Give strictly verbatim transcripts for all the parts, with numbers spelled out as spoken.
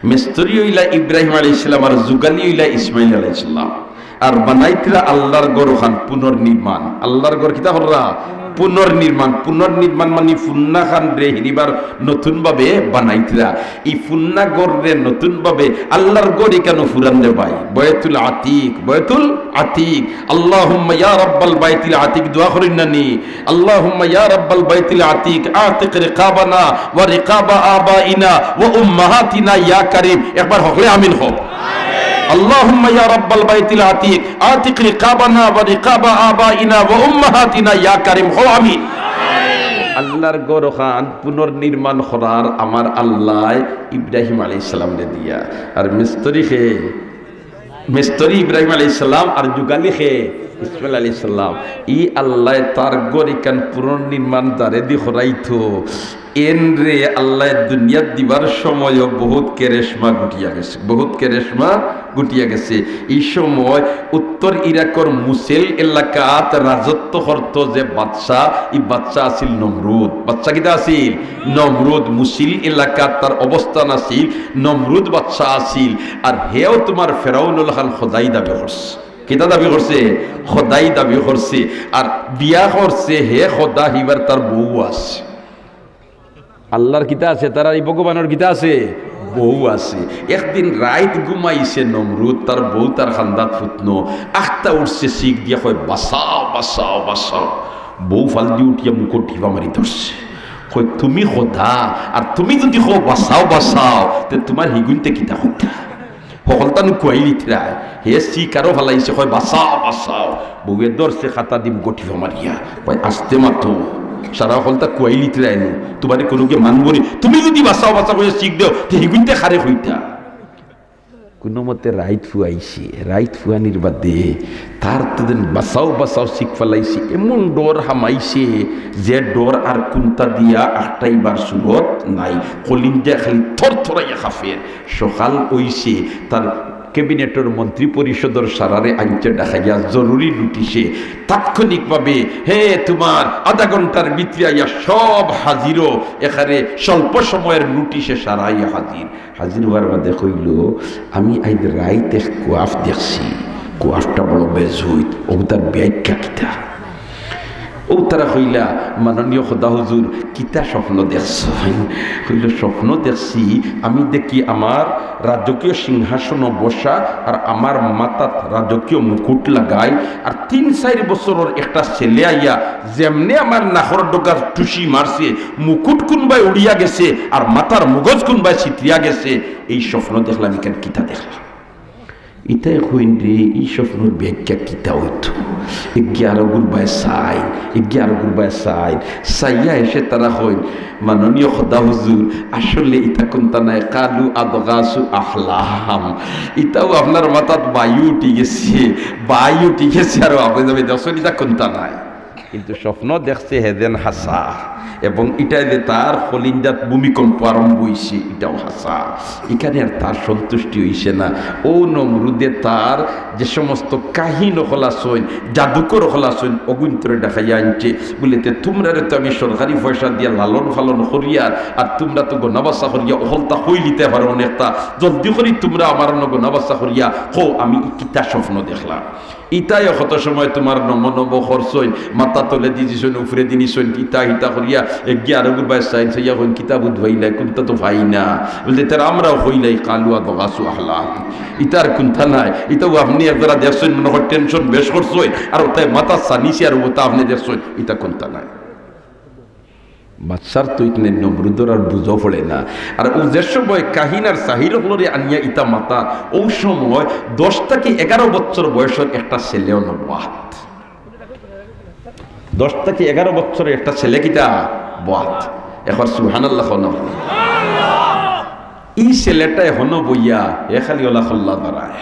মিস্ত্রি অইলা ইব্রাহিম আলাইহিস সালাম আর জুগালি অইলা ইসমাইল আলাইহিস সালাম। আর বানাইতরা আল্লাহর ঘর খান পুনর্নির্মাণ। আল্লাহর ঘর কিতা কররা? পুনর্নির্মাণ। পুনর্নির্মাণ মানে ফুন্না খান রে হিরিবার নতুন ভাবে বানাইতরা। ই ফুন্না ঘর রে নতুন ভাবে আল্লাহর ঘর ইকানো ফুরান রে ভাই। বয়তুল আতিক, বয়তুল আতিক। আল্লাহুম্মা ইয়া রাব্বাল বাইতিল আতিক দোয়া করইন না নি? আল্লাহুম্মা ইয়া রাব্বাল বাইতিল আতিক আতিক রিকাবানা ওয়া রিকাবা আবাইনা ওয়া উম্মাহাতিনা ইয়া কারীম। একবার হকলে আমিন কও। আল্লাহুম্মা ইয়া রাব্বাল বাইতিল আতিক আতিক রিকাবানা ওয়া রিকাবা আবাইনা ওয়া উম্মাহাতিনা ইয়া কারীম। কও আমিন। আল্লাহর ঘর খান পুনর্নির্মাণ করার আমার আল্লায় ইব্রাহিম আলাইহিস সালামরে দিয়া। আর মিস্ত্রি খে মিস্ত্রি ইব্রাহিম আলাইহিস সালাম আর জুগালি খে ইসমাইল আলাইহিস সালাম। ই আল্লায় তার ঘর ইখান পুনর্নির্মাণ যারেদি করাইতো, এনরে আল্লায় দুনিয়াত দিবার সময়ও বহুত কেরেশমা গুটিয়া গেছে, বহুত কেরেশমা গুটিয়া গেছে। ই সময় উত্তর ইরাকর মুসেল এলাকাত রাজত্ব করতো যে বাদশা, ই বাদশা আছিল নমরুদ। বাদশা কিতা আছিল? নমরুদ। মুসিল এলাকাত তার অবস্থান আছিল। নমরুদ বাদশা আছিল, আর হেও তুমার ফেরাউন লাখান খোদাই দাবি করছে। কিতা দাবি করছে? খোদাই দাবি করছে। আর বিয়া করছে হে খোদা, হিবার তার বউ আছে। আল্লাহর কিতা আছে? তার আর ই ভগবানর কিতা আছে? বউ আছে। একদিন রাইত ঘুমাইছে নমরুদ, তার বউ তার খান্দাত ফুতনো, আখতা উঠছে, চিক দিয়া কয়, "বাঁচাও, বাঁচাও, বাঁচাও।" বউ ফালদি উঠিয়া মুখো টিপা মারি ধরছে। কয়, "তুমি খোদা, আর তুমি যুদি কও, 'বাঁচাও, বাঁচাও,' তে তুমার হিগুইন্তে কিতা কইতা?" হকলতা নু কুয়াইলিতরায়। হে চিক আরো ফালাইছে, কয়, "বাঁচাও, বাঁচাও।" বউয়ে ধরছে খাতা দি মুখো টিপা মারিয়া। কয়, "আস্তে মাতো, সারা হকলতা কুয়াইলিতরায় নু, তুমারে কুনুগে মানবো নি? তুমি যুদি বাঁচাও, বাঁচাও কইয়া চিক দেও, তে হিগুইন্তে কারে কইতা?" কুনুমতে রাইত ফুয়াইছে, রাইত ফুয়ানির বাদে তার তো যেন বাঁচাও, বাঁচাও চিক ফালাইছে, এমন ডর হামাইছে, যে ডর আর কুন্তা দিয়া আটকাইবার সুরত নাই। কলিঞ্জা খালি থরথরাইয়া কাঁপের। সকাল অইছে, তার ক্যাবিনেটর মন্ত্রী পরিষদর সারারে আনছে ডাকাইয়া জরুরি নোটিশে। তাৎক্ষণিকভাবে, হে, তুমার আধা ঘন্টার ভিতরে আইয়া সব হাজিরো, এখানে স্বল্প সময়ের নোটিশে সারাই হাজির। হাজির অওয়ার বাদে কইলো, "আমি আইজ রাইত এক কোয়াফ দেখছি, কোয়াফটা বড় বেজুইত, অউ তার ব্যাখ্যা কিতা?" অউ তারা কইলা, "মাননীয় খোদা হুজুর, কিতা স্বপ্ন দেখছইন?" কইলো, "স্বপ্ন দেখছি, আমি দেখি আমার রাজকীয় সিংহাসনো বসা আর আমার মাথাত রাজকীয় মুকুট লাগাই, আর তিন চাইর বছরর একটা ছেলে আইয়া যেমনে আমার নাকর ডগাত টুসি মারছে, মুকুট কুনবায় উড়িয়া গেছে আর মাথার মগজ কুনবায় ছিতরিয়া গেছে, এই স্বপ্ন দেখলাম, ইখান কিতা দেখলাম?" ইতায় কইন রে, ই স্বপ্নর ব্যাখ্যা কিতা অইতো? এগিয়ে আরোগুর বায় চাইন, এগিয়ে আরোগুর বায় চাইন। চাইয়া এসে তারা কইন, "মাননীয় খোদা হুজুর, আসলে ইতা কুন্তা নায়, কালু আদগাসু আহলাম। ইতাও আপনার মাথাত বায়ু উঠি গেছে, বায়ু উঠি গেছে, আর আপনি যাবে দেখছইন ইতা কুন্তা নায়।" কিন্তু স্বপ্ন দেখছে হে যেন হাছা, এবং ইটায় যে তার কলিঞ্জাত ভূমিকম্প আরম্ভ অইছে, ইটাও হাছা। ইখানে আর তার সন্তুষ্টি অইছে না। অউ নমরুদে তার যে সমস্ত কাহিন অকল আছইন, জাদুকর অকল আছইন, অগুইন্তরে ডাকাইয়া আনছে। বুলে, "তে তুমরারে তো আমি সরকারি পয়সা দিয়া লালন পালন করিয়ার, আর তুমরা তো গনাবাছা করিয়া অকলতা কইলিতে পারো অনেকটা। জলদি করি তুমরা আমার অনো গনাবাছা করিয়া কও, আমি ই কিতা স্বপ্ন দেখলাম?" ইতায় কত সময় তুমার নম নম করছইন, মাথা তলেদি দিছইন, উপরেদি নিছইন, ইতা হিতা করিয়া, এগিয়ে আরোগুর বায় চাইন, চাইয়া কইন, "কিতা বুঝবাইলাই, কুন্তা তো পাই না।" বুলে, "তারা আমরাও কইলাই, কালু আদগাসু আহলাম। ইতার কুন্তা নাই, ইতাও আপনে একজরা দেখছইন, মনে হয় টেনশন বেশ করছইন, আর অতায় মাথা সানিছে, আর অতা আপনে দেখছইন, ইতা কুন্তা নাই।" বাদশার তো ইতনে নমরুদর আর বুঝো পড়ে না। আর অউ যে সময় কাহিন আর সাহির অকলরে আনিয়া ইতা মাতার, অউ সময় দশ থাকি এগারো বছর বয়সর একটা ছেলে অনো বওয়াত। দশ থাকি এগারো বছরর একটা ছেলে কিতা বওয়াত। একবার সুবহানাল্লাহ কও না। ই ছেলেটায় হনো বইয়া, হে খালি অলা কল্লা দাড়ায়।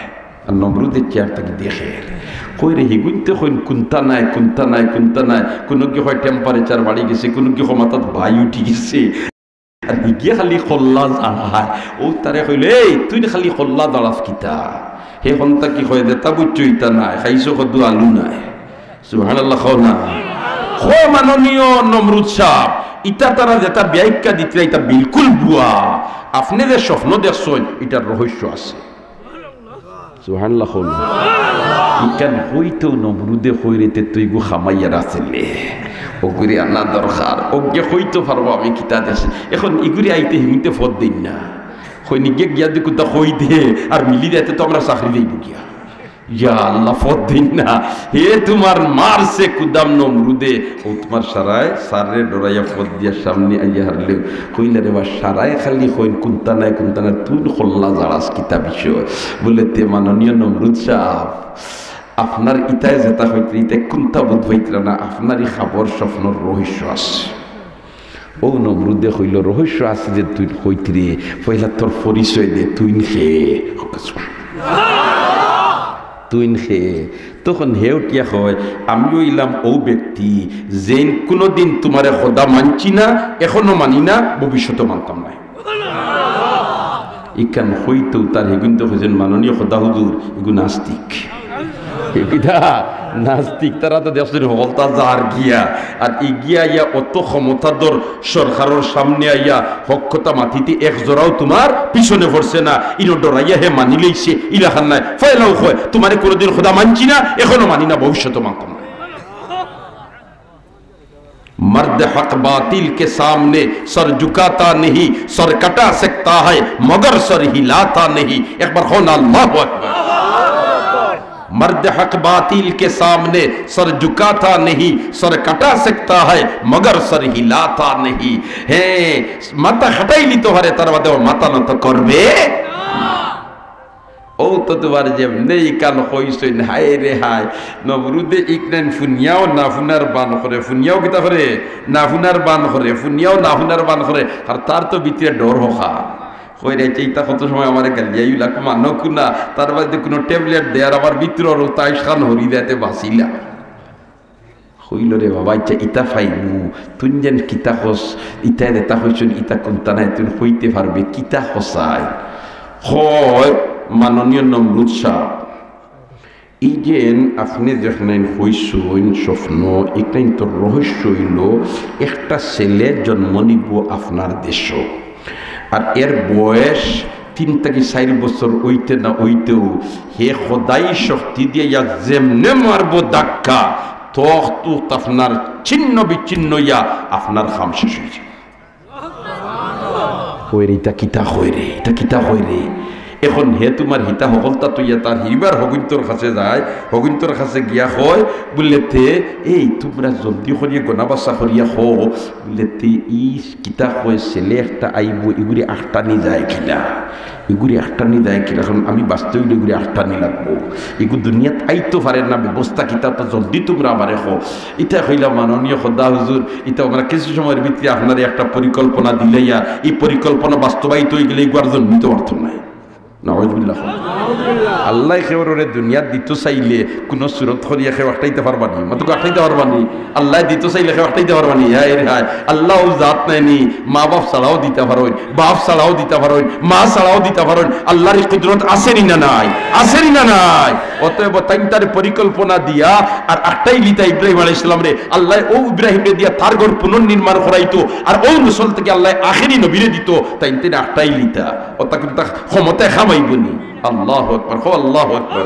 আর নমরুদে চেয়ার থাকি দেখের। কয় রে, হিগুইন্তে কইন, "কুন্তা নাই, কুন্তা নাই, কুন্তা নাই।" কুনুগি কয়, "টেম্পারেচার বাড়ি গেছে", কুনুগি কয়, "মাথাত বায়ু উঠি গেছে।" আর হিগিয়ে খালি কল্লা দাড়ায়। অউ তারে কইলো, "এই, তুই খালি কল্লা দাড়াস কিতা?" হে হন থাকি কয়, "যেতা বুঝছো ইতা নাই, খাইছো কদু আলু নাই।" সুবহানাল্লাহ কও না। কয়, "মাননীয় নমরুদ সাব, ইটা তারা যেটা ব্যাখ্যা দিতরা, ইটা বিলকুল ভুয়া। আপনে যে স্বপ্ন দেখছইন, ইটার রহস্য আছে। সুবহানাল্লাহ কইন। ইখান কইতেউ নমরুদে কইরে, তে তুই গু খামাইয়া রাখলে। অগুরে আনা দরকার। অগুয়ে কইতো পারবো আমি কিতা দেখছি। এখন ইগুরে আইতে হিমিতে ফত দেইন না। কইন ইগুয়ে গিয়া দি কুন্তা কই দে, আর মিলি দেতে তো আমরার চাকরি যাইবো গিয়া। ইয়া আল্লাহ, ফত দেইন না। হে তুমার মারছে কুদাম নমরুদে, অউ তুমার সারায়, সাররে ডরাইয়া ফত দিয়া সামনে আইয়া হারলেউ। কইলা রে বা, সারায় খালি কইন কুন্তা নায়, কুন্তা নায়, তুই খোল্লা জাড়াস কিতা বিষয়? বুলে, তে মাননীয় নমরুদ সাব, আপনার ইতায় যেটা কইতরা, ইতায় কুন্তা বুঝ পাইতরা না, আপনার ই খাবর স্বপ্নর রহস্য আছে। অউ নমরুদে কইলো, রহস্য আছে যে তুইন কইতরে, পয়লা তোর পরিচয় দে, তুইন কে? তুইন কে? তখন হে উঠিয়া কয়, আমি অইলাম অউ ব্যক্তি, যেইন কুনুদিন তুমারে খোদা মানছি না, এখনো মানি না, ভবিষ্যতেও মানতাম নায়। ইখান কইতেউ তার হেগুইন্তে কইছইন, মাননীয় খোদা হুজুর, ইগু নাস্তিক। ইগিতা নাস্তিক, তারা তো দেখছইন হকলতা যার গিয়া। আর ইগিয়া আইয়া অত ক্ষমতাধর সরকারর সামনে আইয়া হক কথা মাতিতে এক জোড়াও তুমার পিছনে পড়ছে না। ইনো ডরাইয়া হে মানি লইছে, ইলাখান নায়। পয়লাউ কয়, তুমারে কুনুদিন খোদা মানছি না, এখনো মানি না, ভবিষ্যতেও মানতাম নায়। مرد حق باطل کے سامنے سر جھکاتا نہیں، سر کٹا سکتا ہے مگر سر ہلاتا نہیں۔ একবার কইন আল্লাহু আকবার। مرد حق باطل کے سامنے سر جھکاتا نہیں، سر کٹا سکتا ہے مگر سر ہلاتا نہیں۔ হ্যাঁ, মাথা খাটাইলিতো পারে, তার বাদে অউ মাথা নত করবে। অউ তো তুমার যেমনে ইখান কইছইন, হায় রে হায়, নমরুদে ইখান হুনিয়াও না হুনার বান করে, হুনিয়াও কিতা করে? না হুনার বান করে, হুনিয়াও না হুনার বান করে। আর তার তো ভিতরে ডর হখা। কইরে, ইতা কত সময় আমারে গালিয়াইলা, মানো কুনা, তার বাদে কুনু ট্যাবলেট দেয়, আর আমার ভিতরর তাইশখান হরি দেয়, তে বাঁচিলা। কইলো রে বাবা, আইচ্ছা, ইতা পাইমু, তুইন যেন কিতা কস, ইতা যেটা কইছইন, ইতা কুন্তা নায়, তুইন কইতে পারবে, কিতা কছাইন? কয়, মাননীয় নমরুদ সাব, ই যেন আপনে যেখান কইছইন স্বপ্ন, ইখান তো রহস্য অইলো, একটা ছেলে জন্ম নিবো আপনার দেশো, আর এর বয়স তিন থাকি চাইর বছর অইতে না অইতেউ হে খোদাই শক্তি দিয়া ইয়া যেমনে মারবো ধাক্কা, তখ তুক আপনার ছিন্ন বিচ্ছিন্ন ইয়া আপনার কাম শেষ অইযাইবো। কইরে, ইতা কিতা কইরে, ইতা কিতা কইরে? এখন হে তুমার হিতা হকলতা থইয়া তার হিবার হগুইন্তর কাছে যায়, হগুইন্তর কাছে গিয়া কয়, বুলে তে, এই তুমরা জলদি করিয়া গনা বাছা করিয়া কও, বুলে তে ই কিতা কয়, ছেলে একটা আইবো, ইগুরে আটকানি যায় কিনা? ইগুরে আটকানি যায় কিনা? কারণ আমি বাঁচতে অইলে ইগুরে আটকানি লাগবো। ইগু দুনিয়াত আইতো পারে না, ব্যবস্থা কিতা তো জলদি তুমরা আমারে কও। ইতা কইলা, মাননীয় খোদা হুজুর, ইতা আমরা কিছু সময়র ভিতরে আপনারে একটা পরিকল্পনা দিলাইয়ার, ই পরিকল্পনা বাস্তবায়িত অইগেলে ইগু আর জন্মিতো পারতো নায়। নাউজুবিল্লাহ। আল্লায় কেউরে দুনিয়াত দিতো চাইলে কুনু সুরত করিয়া কেউ আটকাইতে পারবা নি? মাতো আটকাইতে পারবা নি? আল্লায় দিতো চাইলে কেউ আটকাইতে পারবা নি? হায় রে হায়, আল্লাহ অউ জাত নায়নি, মা বাপ ছাড়াও দিতা পারইন, বাপ ছাড়াও দিতা পারইন, মা ছাড়াও দিতা পারইন। আল্লার ই কুদরত আছে নি না নাই? আছে নি না নাই? অতএব তাইন তারে পরিকল্পনা দিয়া আর আটকাইলিতা ইব্রাহিম আলাইহিস সালামরে, আল্লায় অউ ইব্রাহিমরে দিয়া তার ঘর পুনর্নির্মাণ করাইতো, আর অউ নসল থাকি আল্লায় আখেরি নবীরে দিতো, তাইন তারে আটকাইলিতা। অতা কিন্তু ক্ষমতায় খামাইবো নি। আল্লাহু আকবার, কও আল্লাহু আকবার।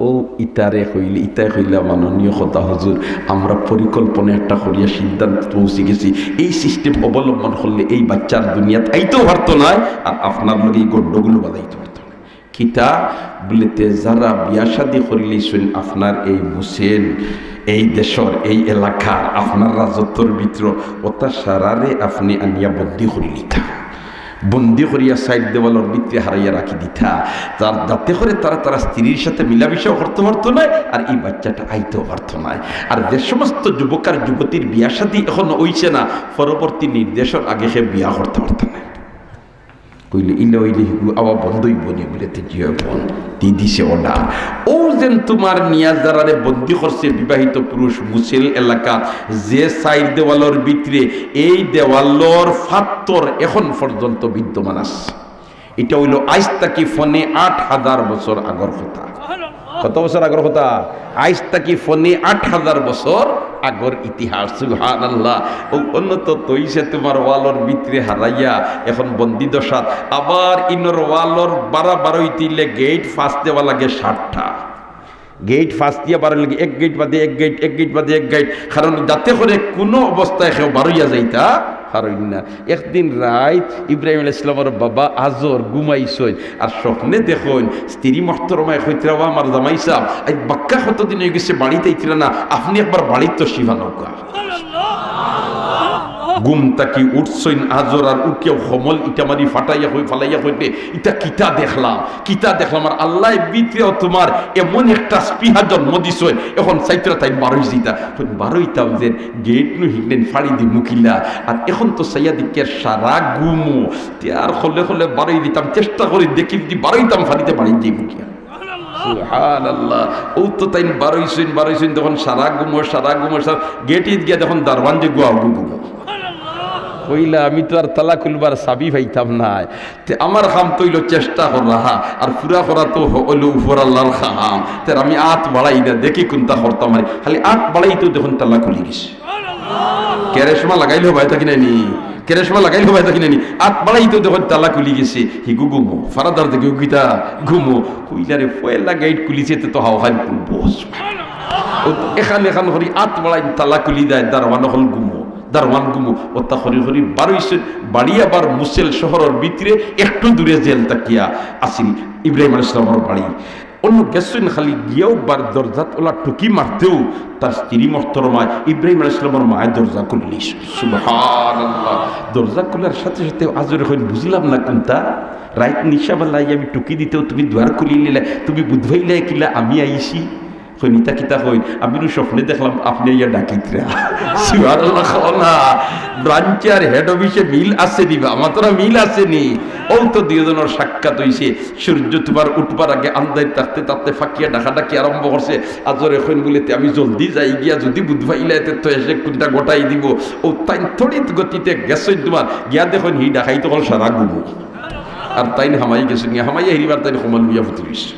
অউ ইতারে কইলে, ইতায় কইলা, মাননীয় খোদা হুজুর, আমরা পরিকল্পনা একটা করিয়া সিদ্ধান্ত পৌঁছি গেছি, এই system অবলম্বন করলে এই বাচ্চা আর দুনিয়াত আইতেও পারতো নায়, আর আপনার লগে ই গন্ডগোলও বাধাইতো পারতো নায়। কিতা? বুলে তে যারা বিয়া শাদি করিলাইছইন আপনার এই মুসেল, এই দেশর, এই এলাকার, আপনার রাজত্বর ভিতর, অতা সারারে আপনে আনিয়া বন্দি করিলিতা। বন্দি করিয়া চাইর দেওয়ালর ভিতরে হারাইয়া রাখি দিতা। যার, যাতে করে তারা তারা স্ত্রীর সাথে মিলামিশাও করতে পারতো নায়, আর ই বাচ্চাটা আইতেও পারতো নায়। আর যে সমস্ত যুবক আর যুবতীর বিয়া শাদি এখনো অইছে না, পরবর্তী নির্দেশর আগে হে বিয়া করতে পারতো নায়। কইলে, ইলা অইলে হিগু আবার বন্ধ অইবো নি? বুলে তে জি অয় বন্ধ, দি দিছে order। অউ যেন তুমার নিয়া যারারে বন্দি করছে বিবাহিত পুরুষ মুসেল এলাকাত, যে চাইর দেওয়ালর ভিতরে, এই দেওয়ালর ফাত্তর এখন পর্যন্ত বিদ্যমান আছে। ইটা অইলো আইজ থাকি পনে আট হাজার বছর আগর কথা। কত বছর আগর কথা? আইজ থাকি পনে আট হাজার বছর আগর ইতিহাস, সুবহানাল্লাহ। অউ অন্য তো তইছে তুমার ওয়ালর ভিতরে হারাইয়া, এখন বন্দি দশাত। আবার ইনর ওয়ালর বারা বারইতে অইলে গেইট ফাঁস দেওয়া লাগে সাতটা। গেইট ফাঁস দিয়া বারইলে এক গেইট বাদে এক গেইট, এক গেইট বাদে এক গেইট, কারণ যাতে করে কুনু অবস্থায় কেউ বারইয়া যাইতা পারইন না। একদিন রাইত ইব্রাহিম আলাইহিস সালামর বাবা আজর ঘুমাইছইন, আর স্বপ্নে দেখইন স্ত্রী মুহতরমায় কইতরা, "ও আমার জামাই সাব, আইজ বাক্কা কতদিন অইগেছে বাড়িত আইতরা না, আপনে একবার বাড়িত তশরিফ আনউক্কা।" ঘুম থাকি উঠছইন আজর, আর উঠিয়াউ কমল ইটা মারি ফাটাইয়া কই, ফালাইয়া কইতরা, "ইটা কিতা দেখলাম, কিতা দেখলাম?" আর আল্লায় ভিতরেউ তুমার এমন একটা স্পৃহা জন্ম দিছইন, এখন চাইতরা তাইন বারইযিতা। কইন, "বারইতাম যে গেইট নু হিগলেন ফাড়ি দিমু কিলা?" আর এখন তো চাইয়া দেখিয়ার সারা ঘুমো, তে আর খলে খলে বারইযিতাম, চেষ্টা করি দেখি যদি বারইতাম ফাড়িতে বাড়িত যাইমু কিয়া। সুবহানাল্লাহ। অউ তো তাইন বারইছইন, বারইছইন, তখন সারা ঘুমো, সারা ঘুমো, সারা গেইটিত গিয়া তখন দারোয়ান যে গুয়া ঘুমো। কইলা, "আমি তো আর তালা খুলবার চাবি পাইতাম নায়, তে আমার কাম তো অইলো চেষ্টা করা, আর পুরা করা তো হ-, অইলো উপর আল্লার কাম, তে আমি আত বাড়াই না, দেখি কুনটা করতাম পারি।" খালি আত বাড়াইতেউ দেখইন তালা খুলি গেছে। কেরেশমা লাগাইল হবায় থাকি নানি, কেরেশমা লাগাইল হবায় থাকি নানি, আত বাড়াইতেউ দেখইন তালা খুলি গেছে। হিগু ঘুমো, ফারাদার দেখি কিতা ঘুমো। কইলা রে, পয়লা গেইট খুলিছে, তে তো হাওখান খুলবো। অউ এখান এখান করি আত বাড়াইন তালা খুলি দেয়, দারোয়ান অকল ঘুমো, দারোয়ান ঘুমো। অতা করি করি বারইছইন, বাড়ি আবার মুসেল শহরর ভিতরে একটু দূরে জেল থাকিয়া আছিল ইব্রাহিম আলাইহিস সালামর বাড়ি। অন্য গেছইন খালি গিয়াউ বার দরজাত অলা টুকি মারতেউ তার স্ত্রী মুহতরমায়, ইব্রাহিম আলাইহিস সালামর মায়ে দরজা খুললিছইন। সুবহানাল্লাহ। দরজা খুলার সাথে সাথে আজরে কইন, "বুঝলাম না কুনটা, রাইত নিশা বেলায় আমি টুকি দিতেউ তুমি দুয়ার খুলিলিলায়, তুমি বুঝ পাইলায় কিলা আমি আইছি?" কইন, "ইতা কিতা কইন? আমি নু স্বপ্নে দেখলাম আপনে আইয়া ডাকিতরা।" সুবহানাল্লাহ, কও না। ব্রাঞ্চে আর হেড অফিসে মিল আছে নি বা? মাতরা মিল আছে নি? অউ তো দুইওজনর সাক্ষাৎ অইছে। সূর্য তুমার উঠবার আগে আন্দাইর থাকতে থাকতে ফাকিয়া ডাকাডাকি আরম্ভ করছে। আজরে কইন বুলে, "তে আমি জলদি যাই গিয়া, যদি বুঝ পাইলায় তে তো এসে কুনটা ঘটাই দিবো।" অউ তাইন তড়িৎ গতিতে গেছইন তুমার, গিয়া দেখইন হি ডাকাইত অকল সারা ঘুমো। আর তাইন হামাই গেছইন গিয়া, হামাইয়া হিরিবার তাইন কমল লইয়া ফুটি গেছে।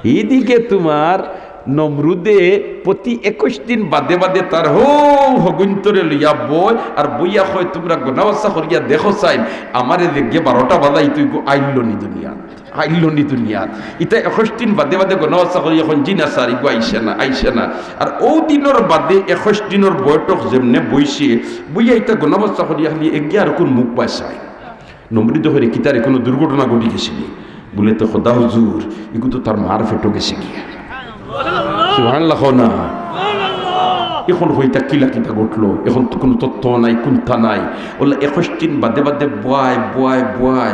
হিদিকে তুমার নমরুদে প্রতি একুশ দিন বাদে বাদে তার হউ হগুন্তরে লইয়া বয়, আর বইয়া কয়, "তুমরা গনাবাসা করিয়া দেখো চাইন, আমারে যে গে বারোটা বাজাইতো ইগু আইলো নি দুনিয়াত, আইলো নি দুনিয়াত।" ইতা একুশ দিন বাদে বাদে গনাবাসা করিয়া কইন, "জি না স্যার, ইগু আইছে না, আইছে না।" আর অউ দিনর বাদে একুশ দিনর বৈঠক যেমনে বইছে, বইয়া ইতা গনাবাসা করিয়া খালি এগিয়ে আর কুন মুখ বাসায়। নমরুদে কইরে, "কিতারে, কুনু দুর্ঘটনা ঘটি গেছে নি?" বুলে, "তে খোদা হুজুর, ইগু তো তার মার পেটো গেছে গিয়া।" সুবহানাল্লাহ কও না। এখন কইতা কিলা কিতা ঘটলো, এখন তো কুনু তথ্য নাই, কুন্তা নাই। অলা একুশ দিন বাদে বাদে বয়, বয়, বয়।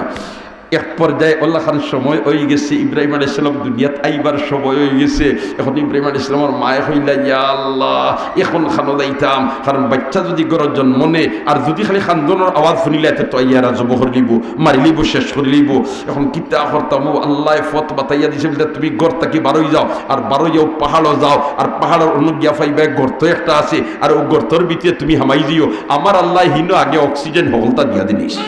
এক পর্যায়ে অলাখান সময় অইগেছে, ইব্রাহিম আলাইহিস সালাম দুনিয়াত আইবার সময় অইগেছে। এখন ইব্রাহিম আলাইহিস সালামর মায়ে কইলা, "ইয়া আল্লাহ, এখন খানো যাইতাম, কারণ বাইচ্চা যদি ঘরো জন্ম নে, আর যদি খালি কান্দনর আওয়াজ হুনিলায়, তে তো আইয়া এরা জবো করিলিবো, মারিলিবো, শেষ করিলিবো। এখন কিতা করতাম? ও আল্লায় পথ বাতাইয়া দিছে, বুলে, তুমি ঘর থাকি বারই যাও, আর বারইয়া অউ পাহাড়ো যাও, আর পাহাড়র অনো গিয়া পাইবায় গর্ত একটা আছে, আর অউ গর্তর ভিতরে তুমি হামাই যিও। আমার আল্লায় হিনো আগে অক্সিজেন হকলতা দিয়া দিলিছে,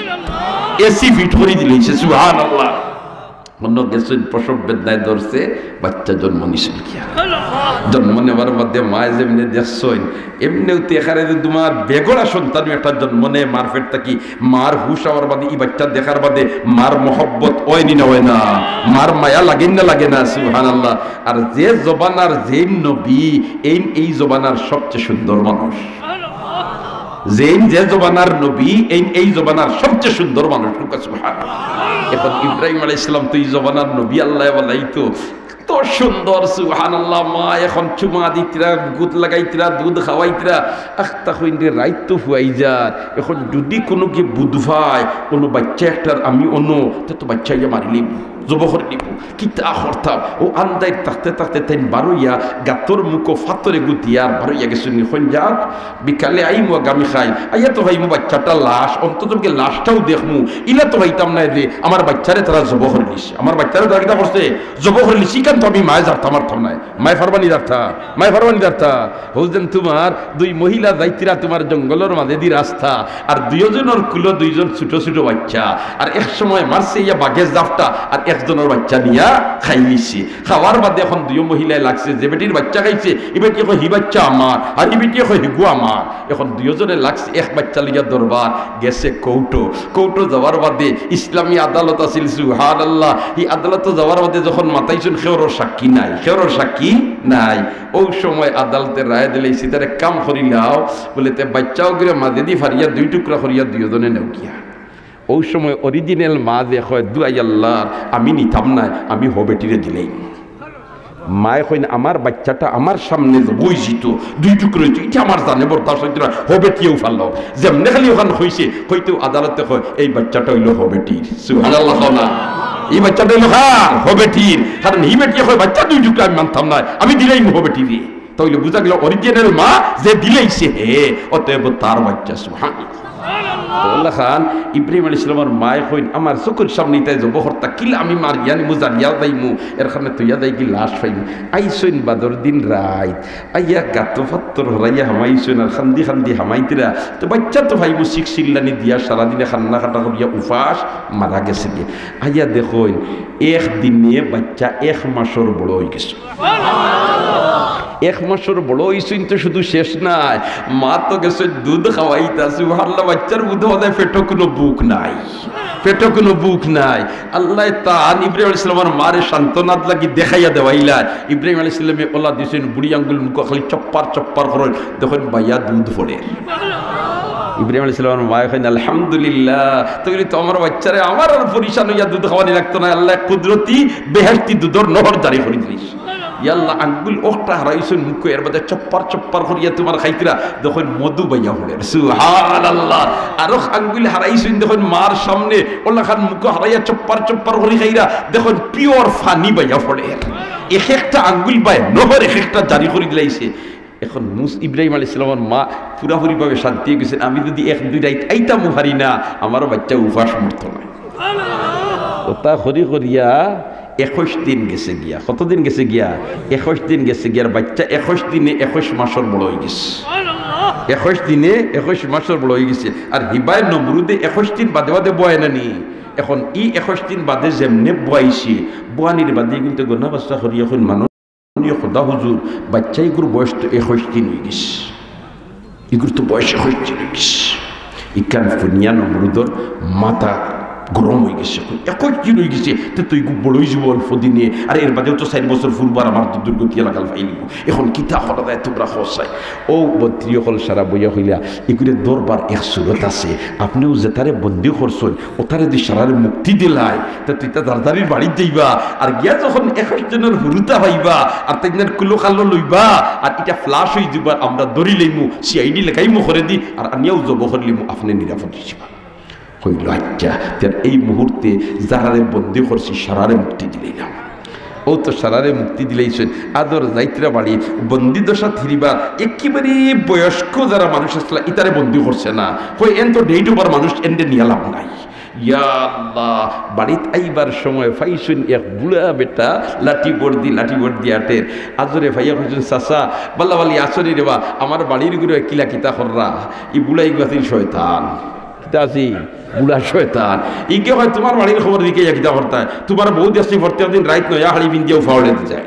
এসি ফিট করি দিলিছে।" সুবহানাল্লাহ। অনো গেছইন, প্রসব বেদনায় ধরছে, বাইচ্চা জন্ম নিছে গিয়া। জন্ম নেবার বাদে মায়ে যেমনে দেখছইন, এমনেউ তে এখানে যে তুমার বেগড়া সন্তান একটা জন্ম নে মার পেট থাকি, মার হুশ আওয়ার বাদে, ই বাইচ্চা দেখার বাদে মার মহব্বত অয় নি না অয় না? মার মায়া লাগে নি না লাগে না? সুবহানাল্লাহ। আর যে জমানার যেইন নবী, এইন এই জমানার সবচেয়ে সুন্দর মানুষ। যেইন যে জমানার নবী, এইন এই জমানার সবচেয়ে সুন্দর মানুষ। সুবহানাল্লাহ। এখন ইব্রাহিম আলাইহিস সালাম তো ই জমানার নবী, আল্লায় বানাইতো। তো সুন্দর, সুবহানাল্লাহ। মা এখন চুমা দিতরা, গুদ লাগাইতরা, দুধ খাওয়াইতরা। আখতা কইন রে, রাইত তো ফুয়াই যার। এখন যদি কুনু গি বুধ পায়, কুনু বাইচ্চা একটার আমি অনো, তে তো বাইচ্চা ইয়া মারিলিবো, জবো করিলিবো। কিতা করতাম? অউ আন্দাইর থাকতে থাকতে তাইন বারইয়া গাতর মুখো ফাত্তরে গুতিয়া আর বারইয়া গেছইন নি। কইন, "যাউক, বিকালে আইমু, আগামী খাইল আইয়া তো পাইমু বাইচ্চাটার লাশ, অন্তত কি লাশটাউ দেখমু, ইলা তো পাইতাম নায় যে আমার বাইচ্চারে তারা জবো করিলিছে, আমার বাইচ্চারে তারা কিতা করছে, জবো করিলিছে, ইখান তো আমি মায়ে জারতা মারতাম নায়। মায়ে পারবা নি জারতা? মায়ে পারবা নি জারতা? হউ যেন তুমার দুই মহিলা যাইতরা তুমার জঙ্গলর মাজেদি রাস্তা, আর দুইওজনর কুলো দুইজন ছুটো ছুটো বাইচ্চা, আর এক সময় মারছে ইয়া বাঘে জাফটা, আর একজনর বাইচ্চা নিয়া খাইলিছে। খাওয়ার বাদে অখন দুইও মহিলায় লাগছে, যে বেটির বাইচ্চা খাইছে, ই বেটিয়ে কয়, "হি বাইচ্চা আমার", আর ই বেটিয়ে কয়, "হিগু আমার।" অখন দুইওজনে লাগছে এক বাইচ্চা লইয়া দরবার, গেছে কোর্টো। কোর্টো যাওয়ার বাদে ইসলামী আদালত আছিল, সুবহানাল্লাহ। ই আদালতো যাওয়ার বাদে যখন মাতাইছইন, কেউরও সাক্ষী নাই, কেউরও সাক্ষী নাই। অউ সময় আদালতে রায় দিলাইছে, "তারে এক কাম করিলাও", বুলে, "তে বাইচ্চা অগুরে মাজেদি ফারিয়া দুই টুকরা করিয়া দুইওজনে নেও গিয়া।" অউ সময় original মা যে কয়, "দুয়াই আল্লাহর, আমি নিতাম নায়, আমি হউ বেটিরে দিলাইমু।" মায়ে কইন, "আমার বাইচ্চাটা আমার সামনে জবো অইযিতো, দুই টুকরা অইতো, ইটা আমার জানে বরদাস্ত অইতো নায়, হউ বেটিয়েউ ফারলো।" যেমনে খালি অখান কইছে, কইতেউ আদালতে কয়, "এই বাইচ্চাটা অইলো হউ বেটির।" সুবহানাল্লাহ কও না। "ই বাইচ্চাটা অইলো কার? হউ বেটির।" কারণ ই বেটিয়ে কয়, "বাইচ্চা দুই টুকরা আমি মানতাম নায়, আমি দিলাইমু হউ বেটিরে।" তাইলে বুঝা গেল original মা যে দিলাইছে হে, অতএব তার বাইচ্চা। সুবহানাল্লাহ। তো অলাখান ইব্রাহিম আলাইহিস সালামর মায়ে কইন, "আমার চকুর সামনে ইতায় জবো করতা, কিলা আমি মারিয়া নিমু, জারিয়া যাইমু, এর কারণে থইয়া যাইগি লাশ পাইমু।" আইছইন বাদর দিন রাইত, আইয়া গাতো ফাত্তর হরাইয়া হামাইছইন, আর কান্দি কান্দি হামাইতরা। তো বাইচ্চা তো পাইবো, চিক চিল্লানি দিয়া সারাদিনে কান্না কাটা করিয়া উপাস মারা গেছেগি। আইয়া দেখইন, এক দিনে বাইচ্চা এক মাসর বড় অইগেছে। এক মাসর বড় অইছইন তো শুধু শেষ নায়, মা তো গেছে দুধ খাওয়াইতা। সুবহানাল্লাহ, বাইচ্চার বুঝা যায় পেটো কুনু ভুক নাই, পেটো কুনু ভুক নাই। আল্লায় তান ইব্রাহিম আলাইহিস সালামর মারে সান্ত্বনার লাগি দেখাইয়া দেওয়াইলা। ইব্রাহিম আলাইহিস সালামে অলা দিছইন, বুড়ি আঙ্গুল মুখো খালি চপ্পার চপ্পার করইন, দেখইন বাইয়া দুধ পড়ের। ইব্রাহিম আলাইহিস সালামর মায়ে কইন, "আলহামদুলিল্লাহ, তাইলে তো আমার বাইচ্চারে আমার আর পরেশান অইয়া দুধ খাওয়ানি লাগতো নায়, আল্লায় কুদরতি বেহেশতি দুধর নহর জারি করি দিলিস।" ইয়া আল্লাহ, আঙ্গুল অখটা হারাইছইন মুখো, এর বাদে চপ্পার চপ্পার করিয়া তুমার খাইতরা, দেখইন মধু বাইয়া পড়ের। সুবহানাল্লাহ। আরো আঙ্গুল হারাইছইন, দেখইন মার সামনে, অলাখান মুখো হারাইয়া চপ্পার চপ্পার করি খাইরা, দেখইন pure পানি বাইয়া পড়ের। এক একটা আঙ্গুল বায় নহর এক একটা জারি করি দিলাইছে। অখন মুস-, ইব্রাহিম আলাইহিস সালামর মা পুরাপুরিভাবে শান্তি অইগেছইন, "আমি যুদি এক দুই রাইত আইতামও পারি না, আমারও বাইচ্চা উপাস মরতো নায়।" অতা করি করিয়া একুশ দিন গেছে গিয়া। কত দিন গেছে গিয়া? একুশ দিন গেছে গিয়া। আর বাইচ্চা একুশ দিনে একুশ মাসর বড় অইগেছে। একুশ দিনে একুশ মাসর বড় অইগেছে। আর হিবায় নমরুদে একুশ দিন বাদে বাদে বওয়ায় না নি? অখন ই একুশ দিন বাদে যেমনে বওয়াইছে, বওয়ানির বাদে কিন্তু গনা বাস্তা করি অখন মানুষ, "খোদা হুজুর, বাইচ্চা ইগুর বয়স তো একুশ দিন অইগেছে, ইগুর তো বয়স একুশ দিন অইগেছে।" ইখান হুনিয়া নমরুদর মাথা গরম অইগেছে। "একুশ দিন অইগেছে, তে তো ইগু বড় অইযিবো অল্প দিনে, আর এর বাদেও তো চাইর বছর ফুরবার আমার তো দুর্গতিয়ে লাগাল পাইলিবো। অখন কিতা করা যায় তুমরা কও চাই?" অউ মন্ত্রী অকল সারা বইয়া কইলা, "ইগুরে ধরবার এক সুরত আছে, আপনেও যেতারে বন্দি করছইন, অতারে দি সারারে মুক্তি দিলাই, তে তুই তা দারদারির বাড়িত যাইবা, আর গিয়া যখন একুশ জনর হুরুতা পাইবা, আর তাইনর কুলো কালো লইবা, আর ইটা flash অইযিবো, আর আমরা ধরি লইমু, CID লেখাইমু করেদি, আর আনিয়াও জবো করিলিমু, আপনে নিরাপদ অইযিবা।" কইলো, "আচ্ছা।" তে এই মুহূর্তে যারারে বন্দি করছি, সারারে মুক্তি দিলাইলাম। অউ তো সারারে মুক্তি দিলাইছইন, আদর যাইতরা বাড়ি, বন্দি দশা থিরিবার একেবারে বয়স্ক যারা মানুষ আছলা, ইতারে বন্দি করছে না। কই, "এন তো date over মানুষ, এনরে নিয়া লাভ নাই।" ইয়া আল্লাহ, বাড়িত আইবার সময় পাইছইন এক বুড়া বেটা, লাঠি বর্দি, লাঠি বর্দি আটের। আজরে পাইয়া কইছইন, "চাচা, বালা বালি আছনি রেবা, আমার বাড়ির ঘরে কিলা কিতা কররা?" ই বুড়া ইগু আছিল শয়তান। কিতা আছি? বুড়া শয়তান। ইগে কয়, "তুমার বাড়ির খবর দিকে ইয়া কিতা করতায়? তুমার বউ দেখছি প্রত্যেক দিন রাইত নয়া শাড়ি পিন্দিয়াউ ফাওড়েদি যায়।"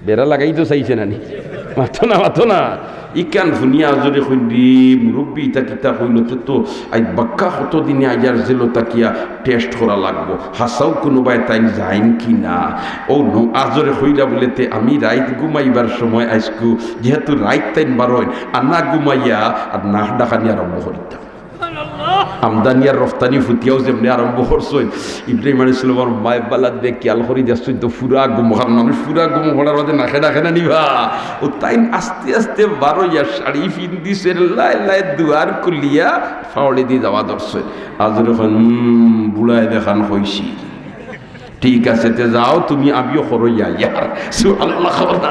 বেড়া লাগাইতো চাইছে না নি? মাতো না, মাতো না। ইখান হুনিয়া আজরে কইন, "রে মুরব্বি, ইতা কিতা কইলো? তে তো আইজ বাক্কা কত দিনে আইয়ার জেলো থাকিয়া test করা লাগবো। হাছাউ কুনুবায় তাইন যাইন কি না?" অউ নু আজরে কইরা বুলে, "তে আমি রাইত ঘুমাইবার সময় আইজকু, যেহেতু রাইত তাইন বারইন, আনা ঘুমাইয়া আর নাক ডাকানি আরম্ভ করিতাম।" আমদানি আর রফতানি ফুতিয়াও যেমনে আরম্ভ করছইন, ইব্রাহিম আলাইহিস সালামর মায়ে বালা দিলে খিয়াল করি দেখছইন তো পুরা ঘুমো, কারণ মানুষ পুরা ঘুমো পড়ার বাদে নাকে ডাকে না নি বা। অউ তাইন আস্তে আস্তে বারইয়া শাড়ি পিন্দিছইন, লায় লায় দুয়ার খুলিয়া ফাওড়েদি যাওয়া ধরছইন। আজরে কইন, "হুম, বুড়ায় যেখান কইছি।" ঠিক আছে, তে যাও তুমি, আমিও করইয়া ইয়ার। সুবহানাল্লাহ, কও না।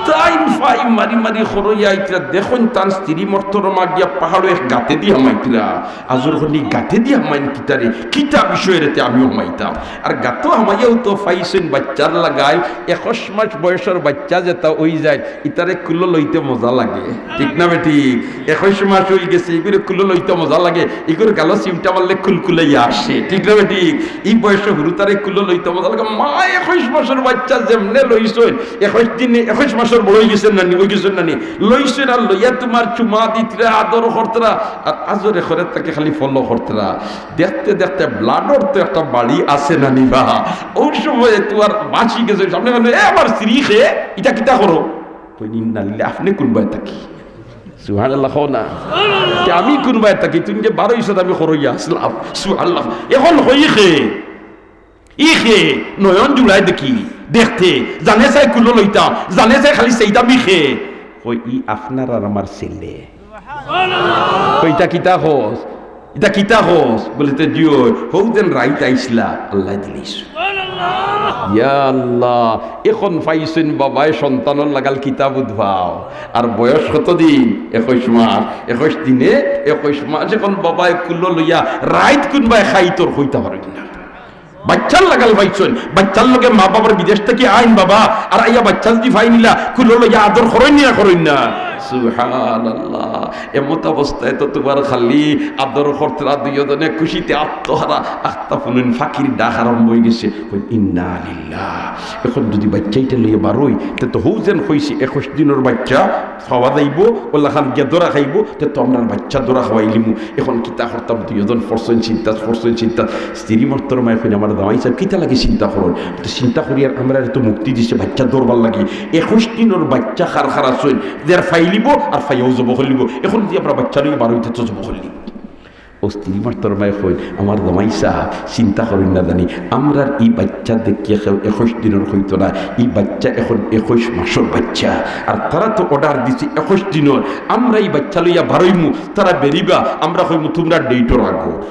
তাইন ফাই মারি মারি খরইয়া আইতরা, দেখইন তান স্ত্রী মহতরমা গিয়া পাহাড়ো এক গাতেদি হামাইতরা। আজর খনি গাতেদি হামাইন কিতারে, কিতা বিষয়রেতে আমিও হামাইতাম। আর গাতো হামাইয়াও তো ফাইছইন বাইচ্চার লাগাইল, একুশ মাস বয়সর বাইচ্চা যেটা অই যায়, ইতারে কুলো লইতে মজা লাগে, ঠিক না বেঠিক? একুশ মাস অই গেছে, ইগুরে কুলো লইতে মজা লাগে, ইগুর গালো চিমটা মারলে কুলকুলাইয়া আসে, ঠিক না বেঠিক? ই বয়সো হুরুতারে কুলো লইতে মজা লাগে। মা একুশ মাসর বাইচ্চা যেমনে লইছইন, একুশ দিনে, একুশ মাসর বড় অই গেছইন নানি, অই গেছইন নানি, লইছইন আর লইয়া তুমার চুমা দিতরা, আদর করতরা, আর আজরে খরে তাকে খালি follow করতরা। দেখতে দেখতে blood-র তো একটা বাড়ি আছে নানি বা, অউ সময় তুমার বাসি গেছে, সামনে মানে, "এ আমার স্ত্রী খে, ইটা কিতা করো?" কই, "ইন্না লিল্লাহ, আপনে কুনবায় থাকি?" সুবহানাল্লাহ কও না। তে আমি কুনবায় থাকি, তুমি যে বারইছো আমি খরইয়া আছলাম। সুবহানাল্লাহ। এখন কই খে, ই খে, নয়ন জুড়ায় দেখি, দেখতে, জানে চাই কুলো লইতাম, জানে চাই খালি চাইতাম ই খে। কই, "ই আপনার আর আমার ছেলে।" কই, "ইটা কিতা কস? ইটা কিতা কস?" বলে, "তে জিও, হউ যেন রাইত আইছলা, আল্লায় দিলাইছইন।" ইয়া আল্লাহ, এখন ফাইছইন বাবায় সন্তানর লাগাল কিতা বুঝবাও। আর বয়স কতদিন? একুশ মাস। একুশ দিনে, একুশ মাস এখন বাবায় কুলো লইয়া রাইত কুনবায় খাইতর কইতা পারইন না। বাইচ্চার লাগাল ফাইছইন, বাইচ্চার লগে মা বাবার বিদেশ থাকি আইন বাবা, আর আইয়া বাইচ্চা যদি ফাই নিলা, কুলো লইয়া আদর করইন না, করইন না। সুবহানাল্লাহ। এমত অবস্থায় তো তুমার খালি আদর করতরা দুইওজনে খুশিতে আত্মহারা, আখতা ফুনুন ফাকির ডাক আরম্ভ অই গেছে। কই, "ইন্না লিল্লাহ।" এখন যদি বাইচ্চা ইটা লইয়া বারই, তে তো হউ যেন কইছি, একুশ দিনর বাইচ্চা পাওয়া যাইবো, অলাখান গিয়া ধরা খাইবো, তে তো আমরার বাইচ্চা ধরা খাওয়াইলিমু। এখন কিতা করতাম? দুইওজন পড়ছইন চিন্তাত, পড়ছইন চিন্তাত। স্ত্রী মহতরমায় কইন, "আমার জামাই সাব, কিতা লাগি চিন্তা করইন?" তো চিন্তা করি আর আমরারে তো মুক্তি দিছে বাইচ্চা ধরবার লাগি। একুশ দিনর বাইচ্চা খার খার আছইন, যের ফাইলিবো আর ফাইয়াও জবো করিলিবো। এখন যদি আমরা বাইচ্চা লইয়া বারই তে তো জবো করিলিবো। অউ স্ত্রী মহতরমায় কইন, "আমার জামাই সাব, চিন্তা করইন না জানি, আমরার ই বাইচ্চা দেখিয়া কেউ একুশ দিনর কইতো না, ই বাইচ্চা এখন একুশ মাসর বাইচ্চা। আর তারা তো order দিছে একুশ দিনর, আমরা ই বাইচ্চা লইয়া বারইমু, তারা বেরিবা, আমরা কইমু, 'তুমরা date-ও রাখো।'"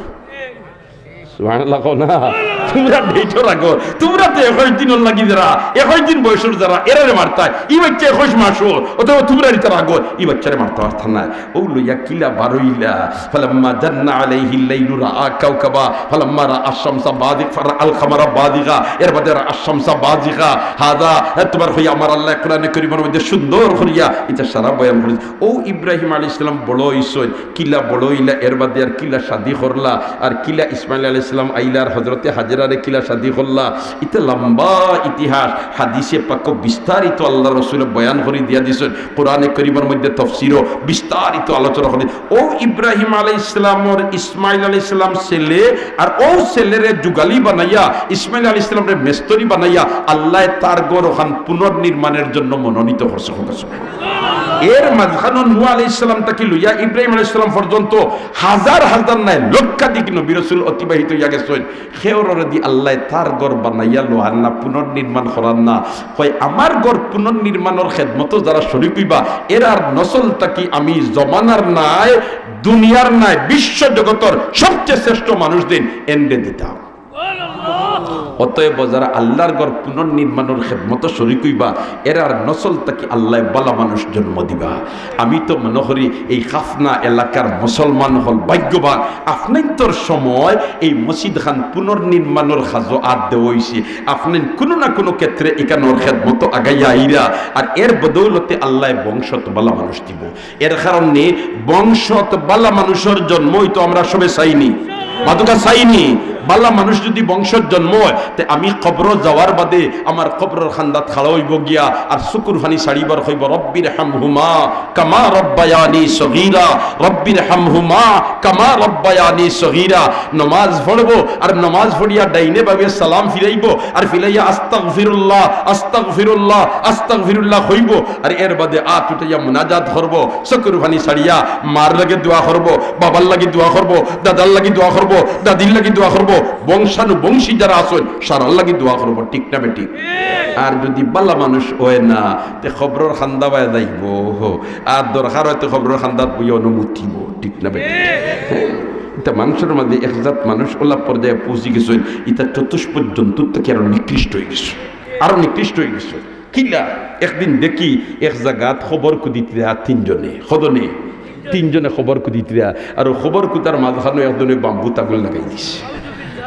সুবহানাল্লাহ কও না। "তুমরা date-ও রাখো, তুমরা তো একুশ দিনর লাগি যারা, একুশ দিন বয়সর যারা, এরারে মারতায়, ই বাইচ্চা একুশ মাসর, অতএব তুমরা ইটা রাখো, ই বাইচ্চারে মারতা পারতা নায়।" অউ লইয়া কিলা বারইলা, "ফালাম্মা জান্না আলাইহিল লাইলু রাআ কাওকাবা, ফালাম্মা রাআশ শামসা বাযিগ-, ফারাআল কামারা বাযিগা", এর বাদে "রাআশ শামসা বাযিগা", হাদা, এ, তুমার কইয়া আমার আল্লায় কোরআনে করিমর মধ্যে সুন্দর করিয়া ইটা সারা বয়ান করি। অউ ইব্রাহিম আলাইহিস সালাম বড় অইছইন, কিলা বড় অইলা, এর বাদে আর কিলা শাদি করলা, আর কিলা ইসমাইল আলাইহিস সালাম আইলা, আর হযরতে হাজেরারে কিলা শাদি করলা, ইতা লম্বা ইতিহাস। হাদিসে পাকো বিস্তারিত আল্লার রসুলে বয়ান করি দিয়া দিছইন, কোরআনে করিমর মধ্যে তফসিরও বিস্তারিত আলোচনা করি। অউ ইব্রাহিম আলাইহিস সালামর ইসমাইল আলাইহিস সালাম ছেলে, আর অউ ছেলেরে যুগালি বানাইয়া, ইসমাইল আলাইহিস সালামরে মেস্তরি বানাইয়া, আল্লায় তার ঘর অখান পুনর্নির্মাণের জন্য মনোনীত করছে। এর মাঝখানো নূহ আলাইহিস সালাম থাকি লইয়া ইব্রাহিম আলাইহিস সালাম পর্যন্ত হাজার হাজার নায়, লক্ষাধিক নবী রসুল অতিবাহিত অইয়া গেছইন। কেউররেদি আল্লায় তার ঘর বানাইয়া লওয়ার না, পুনর্নির্মাণ করার না। কয়, "আমার ঘর পুনর্নির্মাণর খেদমতো যারা শরিক অইবা, এরার নসল থাকি আমি জমানার নায়, দুনিয়ার নায়, বিশ্ব জগতর সবচেয়ে শ্রেষ্ঠ মানুষ দিন এনরে দিতাম।" অতএব যারা আল্লার ঘর পুনর্নির্মাণর খেদমতো শরিক অইবা, এরার নসল থাকি আল্লায় বালা মানুষ জন্ম দিবা। আমি তো মনো করি এই খাফনা এলাকার মুসলমান অকল ভাগ্যবান, আফনাইন্তর সময় এই মসজিদ খান পুনর্নির্মাণর কাজো আত দেওয়া অইছে। আফনাইন কুনু না কুনু ক্ষেত্রে ইখানর খেদমতো আগাইয়া আইরা, আর এর বদৌলতে আল্লায় বংশত বালা মানুষ দিবো। এর কারণে বংশত বালা মানুষর জন্ম অইতো আমরা সবে চাইনি, মাতুক্কা চাইনি। বালা মানুষ যদি বংশত জন্ম অয়, তে আমি কবরো যাওয়ার বাদে আমার কবরর কান্দাত খাড়া অইবো গিয়া, আর চকুর পানি ছাড়িবার কইবো, "রব্বির হামহুমা কামা রব্বায়ানি সগীরা, রব্বির হামহুমা কামা রব্বায়ানি সগীরা।" নমাজ পড়বো, আর নমাজ পড়িয়া ডাইনে বামে সালাম ফিরাইবো, আর ফিরাইয়া আস্তাগফিরুল্লাহ, আস্তাগফিরুল্লাহ, আস্তাগফিরুল্লাহ কইবো, আর এর বাদে আত উঠাইয়া মুনাজাত করবো, চকুর পানি ছাড়িয়া মার লাগি দোয়া করবো, বাবার লাগি দোয়া করবো, দাদার লাগি দোয়া করবো, দাদির লাগি দোয়া করবো, বংশানুবংশী যারা আছইন সারার লাগি দোয়া করবো, ঠিক না বেঠিক? আর যদি বালা মানুষ অয় না, তে কবরর কান্দা বায় যাইবো, আর দরকার অয় তে কবরর কান্দাত বইয়া অনো মুতিবো, ঠিক না বেঠিক? ইতা মানুষর মাঝে এক জাত মানুষ অলা পর্যায়ে পৌঁছি গেছইন, ইতা চতুষ্পদ জন্তুর থাকি আরো নিকৃষ্ট অই গেছইন, আরো নিকৃষ্ট অই গেছইন। কিলা? একদিন দেখি এক জাগাত খবর কুদিতরা তিনজনে, কজনে? তিনজনে খবর কুদিতরা। আর অউ খবর কুদার মাঝখানো একজনে বাম্বু তাগুল লাগাই দিছে।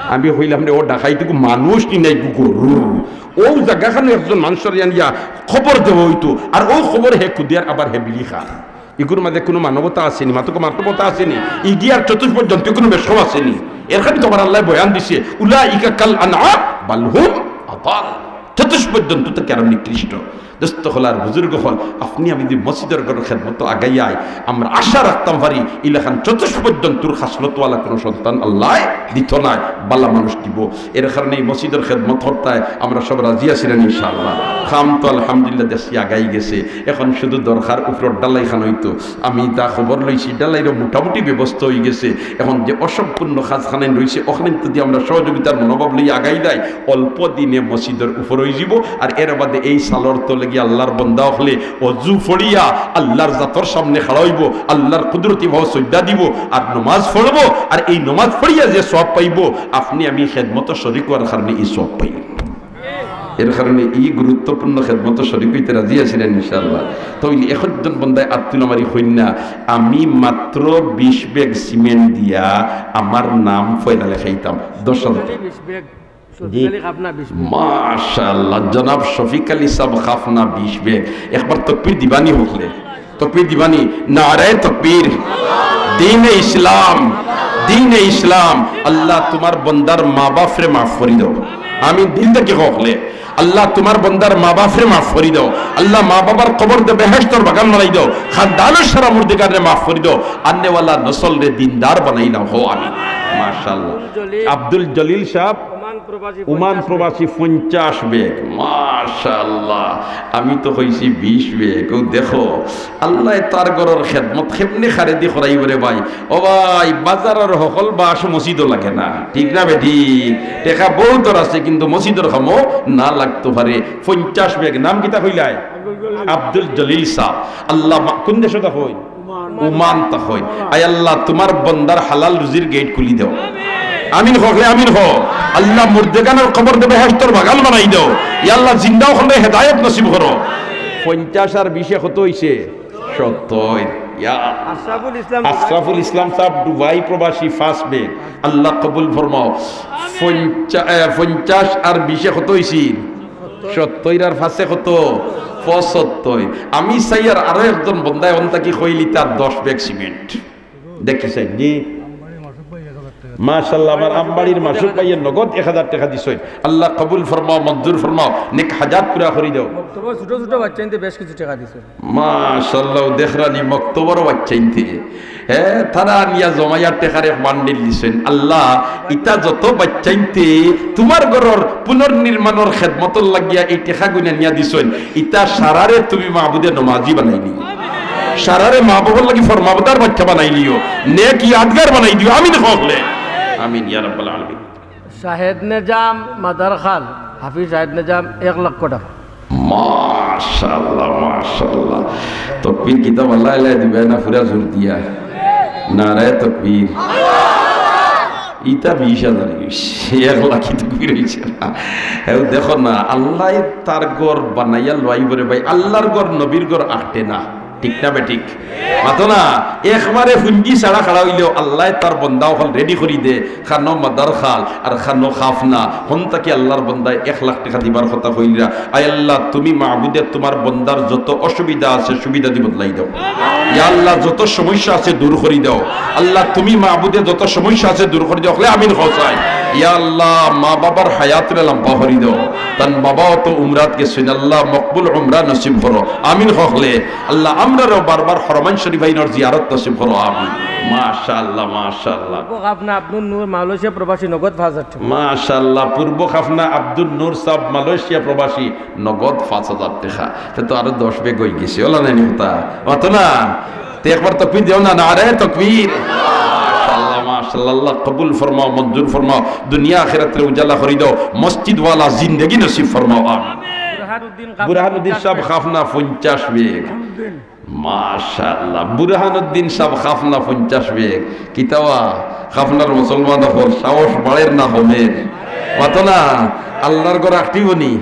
আমি কইলাম রে, ও ডাকাইতগু মানুষ নি নাইগু গরু? অউ জাগাখানো একজন মানষরে আনিয়া খবর দেওয়া অইতো, আর অউ খবর হে কুদিয়ার আবার হে বিড়ি খার। ইগুর মাঝে কুনু মানবতা আছেনি? মাতউক্কা, মানবতা আছেনি? ইগিয়ার চতুষ্পদ জন্তু কুনু বেশকম আছেনি? এরখান তো আবার আল্লায় বয়ান দিছে, "উলাইকা কাল আনআম বাল হুম আদাল।" চতুষ্পদ জন্তু থাকি আরো নিকৃষ্ট। দোস্ত অকল আর বুজুর্গ অকল, আপনে আমি যুদি মসজিদর ঘরর খেদমতো আগাইয়াই, আমরা আশা রাখতাম পারি, ইলাখান চতুষ্পদ জন্তুর খাসলতওয়ালা কুনু সন্তান আল্লায় দিতো নায়, বালা মানুষ দিবো। এর কারণে ই মসজিদর খেদমত করতায় আমরা সব রাজি আছি না ইনশাআল্লাহ। কাম তো আলহামদুলিল্লাহ দেখছি আগাই গেছে, এখন শুধু দরকার উপরর ঢালাইখান অইতো। আমি ইতা খবর লইছি, ঢালাইরও মোটামুটি ব্যবস্থা অইগেছে। এখন যে অসম্পূর্ণ কাজখানাইন রইছে, অখানাইন যুদি আমরা সহযোগিতার মনোভাব লইয়া আগাই যাই, অল্প দিনে মসজিদর উপর অইযিবো। আর এর বাদে এই চালর তলে গিয়া আল্লার বন্দা অকলে অজু পড়িয়া আল্লার জাতর সামনে খাড়া অইবো, আল্লার কুদরতি পাও সইজদা দিবো, আর নমাজ পড়বো। আর এই নমাজ পড়িয়া যে সওয়াব পাইবো, আপনে আমি খেদমতো শরিক অওয়ার কারণে ই সওয়াব পাইবো। এর কারণে ই গুরুত্বপূর্ণ খেদমতো শরিক অইতে রাজি আছি না ইনশাআল্লাহ। তাইলে একজন বন্দায় আত তুলা মারি কইন না, "আমি মাত্র বিশ ব্যাগ সিমেন্ট দিয়া আমার নাম পয়লা লেখাইতাম, দশ হাজার।" বিশ ব্যাগ, জি। শফিক আলী খাফনা বিশ ব্যাগ। মাশাআল্লাহ, জনাব শফিক আলী সাব খাফনা বিশ ব্যাগ। একবার তকবীর দিবানি হকলে? তকবীর দিবানি? নারায়ে তকবীর। দ্বীনে ইসলাম, দ্বীনে ইসলাম। আল্লাহ তুমার বন্দার মা বাফরে মাফ করি দেও। আমি দিল থাকি কও হকলে। আল্লাহ তুমার বন্দার মা বাফরে মাফ করি দেও। আল্লাহ মা বাবার কবররে বেহেশতর বাগান বানাই দেও। খান্দানর সারা মুর্দেগানরে মাফ করি দেও। আনেওয়ালা নসলরে দিনদার বানাই দেও। কও আমিন। মাশাআল্লাহ। আব্দুল জলিল সাব, ওমান প্রবাসী ওমান পঞ্চাশ প্রবাসী পঞ্চাশ ব্যাগ। মাশাআল্লাহ, আমি তো কইছি বিশ ব্যাগ। অউ দেখো, আল্লায় তার ঘরর খেদমত কেমনে খারেদি করাইবো রে ভাই। ও ভাই, বাজারর হকল বাঁশ মসজিদো লাগে না, ঠিক না বেঠিক? টেকা বউতর আছে, কিন্তু মসজিদর কামো না লাগতো পারে। পঞ্চাশ ব্যাগ। নাম কিতা কইলায়? আব্দুল জলিল সাব। আল্লাহ মা-, কুন দেশো থাকইন? ওমান থাকইন। আয় আল্লাহ, তুমার বন্দার হালাল রুজির গেইট খুলি দেও। আমিন কও, আমিন কও। আল্লাহ, মুর্দেগানর কবররে বেহেশতর বাগান বানাই দেও। ইয়া আল্লাহ, জিন্দা অকলরে হেদায়েত নসিব করো। পঞ্চাশ আর বিশে কত অইছে? সত্তইর। ইয়া আশরাফুল ইসলাম আশরাফুল ইসলাম সাব দুবাই প্রবাসী পাঁচ ব্যাগ। আল্লাহ কবুল ফরমাও। পঞ্চা-, এ, পঞ্চাশ আর বিশে কত অইছিল? সত্তইর আর পাঁচে কত? পঁচাত্তইর। আমি চাইয়ার আরো একজন বন্দায় অন থাকি কইলিতা দশ ব্যাগ সিমেন্ট। দেখি চাইন জি। মাশাআল্লাহ, আমার আমবাড়ির মাসুক ভাইয়ে নগদ এক হাজার টেকা দিছইন। আল্লাহ কবুল ফরমাও, মঞ্জুর ফরমাও, নেক হাজাত পুরা করি দেও। মক্তবর ছোট ছোট বাচ্চাইন্তে বেশ কিছু টেকা দিছইন। মাশাআল্লাহ, দেখরানি মক্তবর বাচ্চাইন্তে। হে, তারা আনিয়া জমাইয়া টেকার এক বান্ডিল দিছইন। আল্লাহ, ইতা যত বাচ্চাইন্তে তুমার ঘরর পুনর্নির্মাণর খেদমতর লাগিয়া এই টেকাগুইন আনিয়া দিছইন, ইতা সারারে তুমি মাবুদে নমাজি বানাইলিও। সারারে মা বাবার লাগি ফরমাবরদার বাচ্চা বানাইলিও, নেক ইয়াদগার বানাই দিও। আমিন কও হকলে। আমিন ইয়া রাব্বাল আলামিন। শাহেদ নিজাম মাদারখাল, হাফিজ শাহেদ নিজাম এক লক্ষ টেকা। মাশাআল্লাহ, মাশাআল্লাহ। তকবীর কিতা আল্লায় আল্লায় দিবা না পুরা জোর দিয়া? নারায়ে তকবীর। ইতা বিশ হাজার অইছে, এক লাখি তকবীর অইছে না। হেউ দেখো না, আল্লায় তার ঘর বানাইয়া লওয়াইবো রে ভাই, আল্লার ঘর নবীর ঘর আটে না। ঠিক না বেঠিক? মাতো না, একবারে ফুঞ্জি ছাড়া খাড়া অইলেও আল্লায় তার বন্দা অকল রেডি করি দে, খানো মাদারখাল আর খানো খাফনা, হন থাকি আল্লার বন্দায় এক লাখ টেকা দিবার কথা কইলরা। আয় আল্লাহ, তুমি মাবুদে তুমার বন্দার যত অসুবিধা আছে সুবিধা দি বদলাই দেও। ইয়া আল্লাহ, যত সমস্যা আছে দূর করি দেও। আল্লাহ, তুমি মাবুদে যত সমস্যা আছে দূর করি দেও। হকলে আমিন কও চাই। ইয়া আল্লাহ, মা বাবার হায়াতরে লম্বা করি দেও। তান বাবাও তো উমরাত গেছইন, আল্লাহ মকবুল উমরা নসিব করো। আমিন কও হকলে। আল্লাহ, আমরারেও বারবার হরমাইন শরীফাইনর জিয়ারত নসিব করো, আমিন। মাশাআল্লাহ, মাশাআল্লাহ। পূর্ব খাফনা আব্দুল নূর, মালয়েশিয়া প্রবাসী, নগদ পাঁচ হাজার টেকা। মাশাআল্লাহ, পূর্ব খাফনা আব্দুল নূর সাব, মালয়েশিয়া প্রবাসী, নগদ পাঁচ হাজার টেকা। তে তো আরো দশ ব্যাগ অইগেছে, অলা নায়নি কথা? মাতো না? তে একবার তকবীর দেও না, নারায়ে তকবীর। মাশাআল্লাহ, মাশাআল্লাহ, আল্লাহ কবুল ফরমাও, মঞ্জুর ফরমাও, দুনিয়া আখিরাতরে উজালা করি দেও, মসজিদওয়ালা জিন্দেগি নসিব ফরমাও, আমিন। বুরহানুদ্দিন খাফনা বুরহানুদ্দিন সাব পঞ্চাশ খাফনা পঞ্চাশ ব্যাগ। মাশাআল্লাহ। বুরহানুদ্দিন সাব খাফনা পঞ্চাশ ব্যাগ। কিতা বা, খাফনার মুসলমান অকল, সাহস বাড়ের না কমের? মাতো না, আল্লার ঘর আটিবো নি?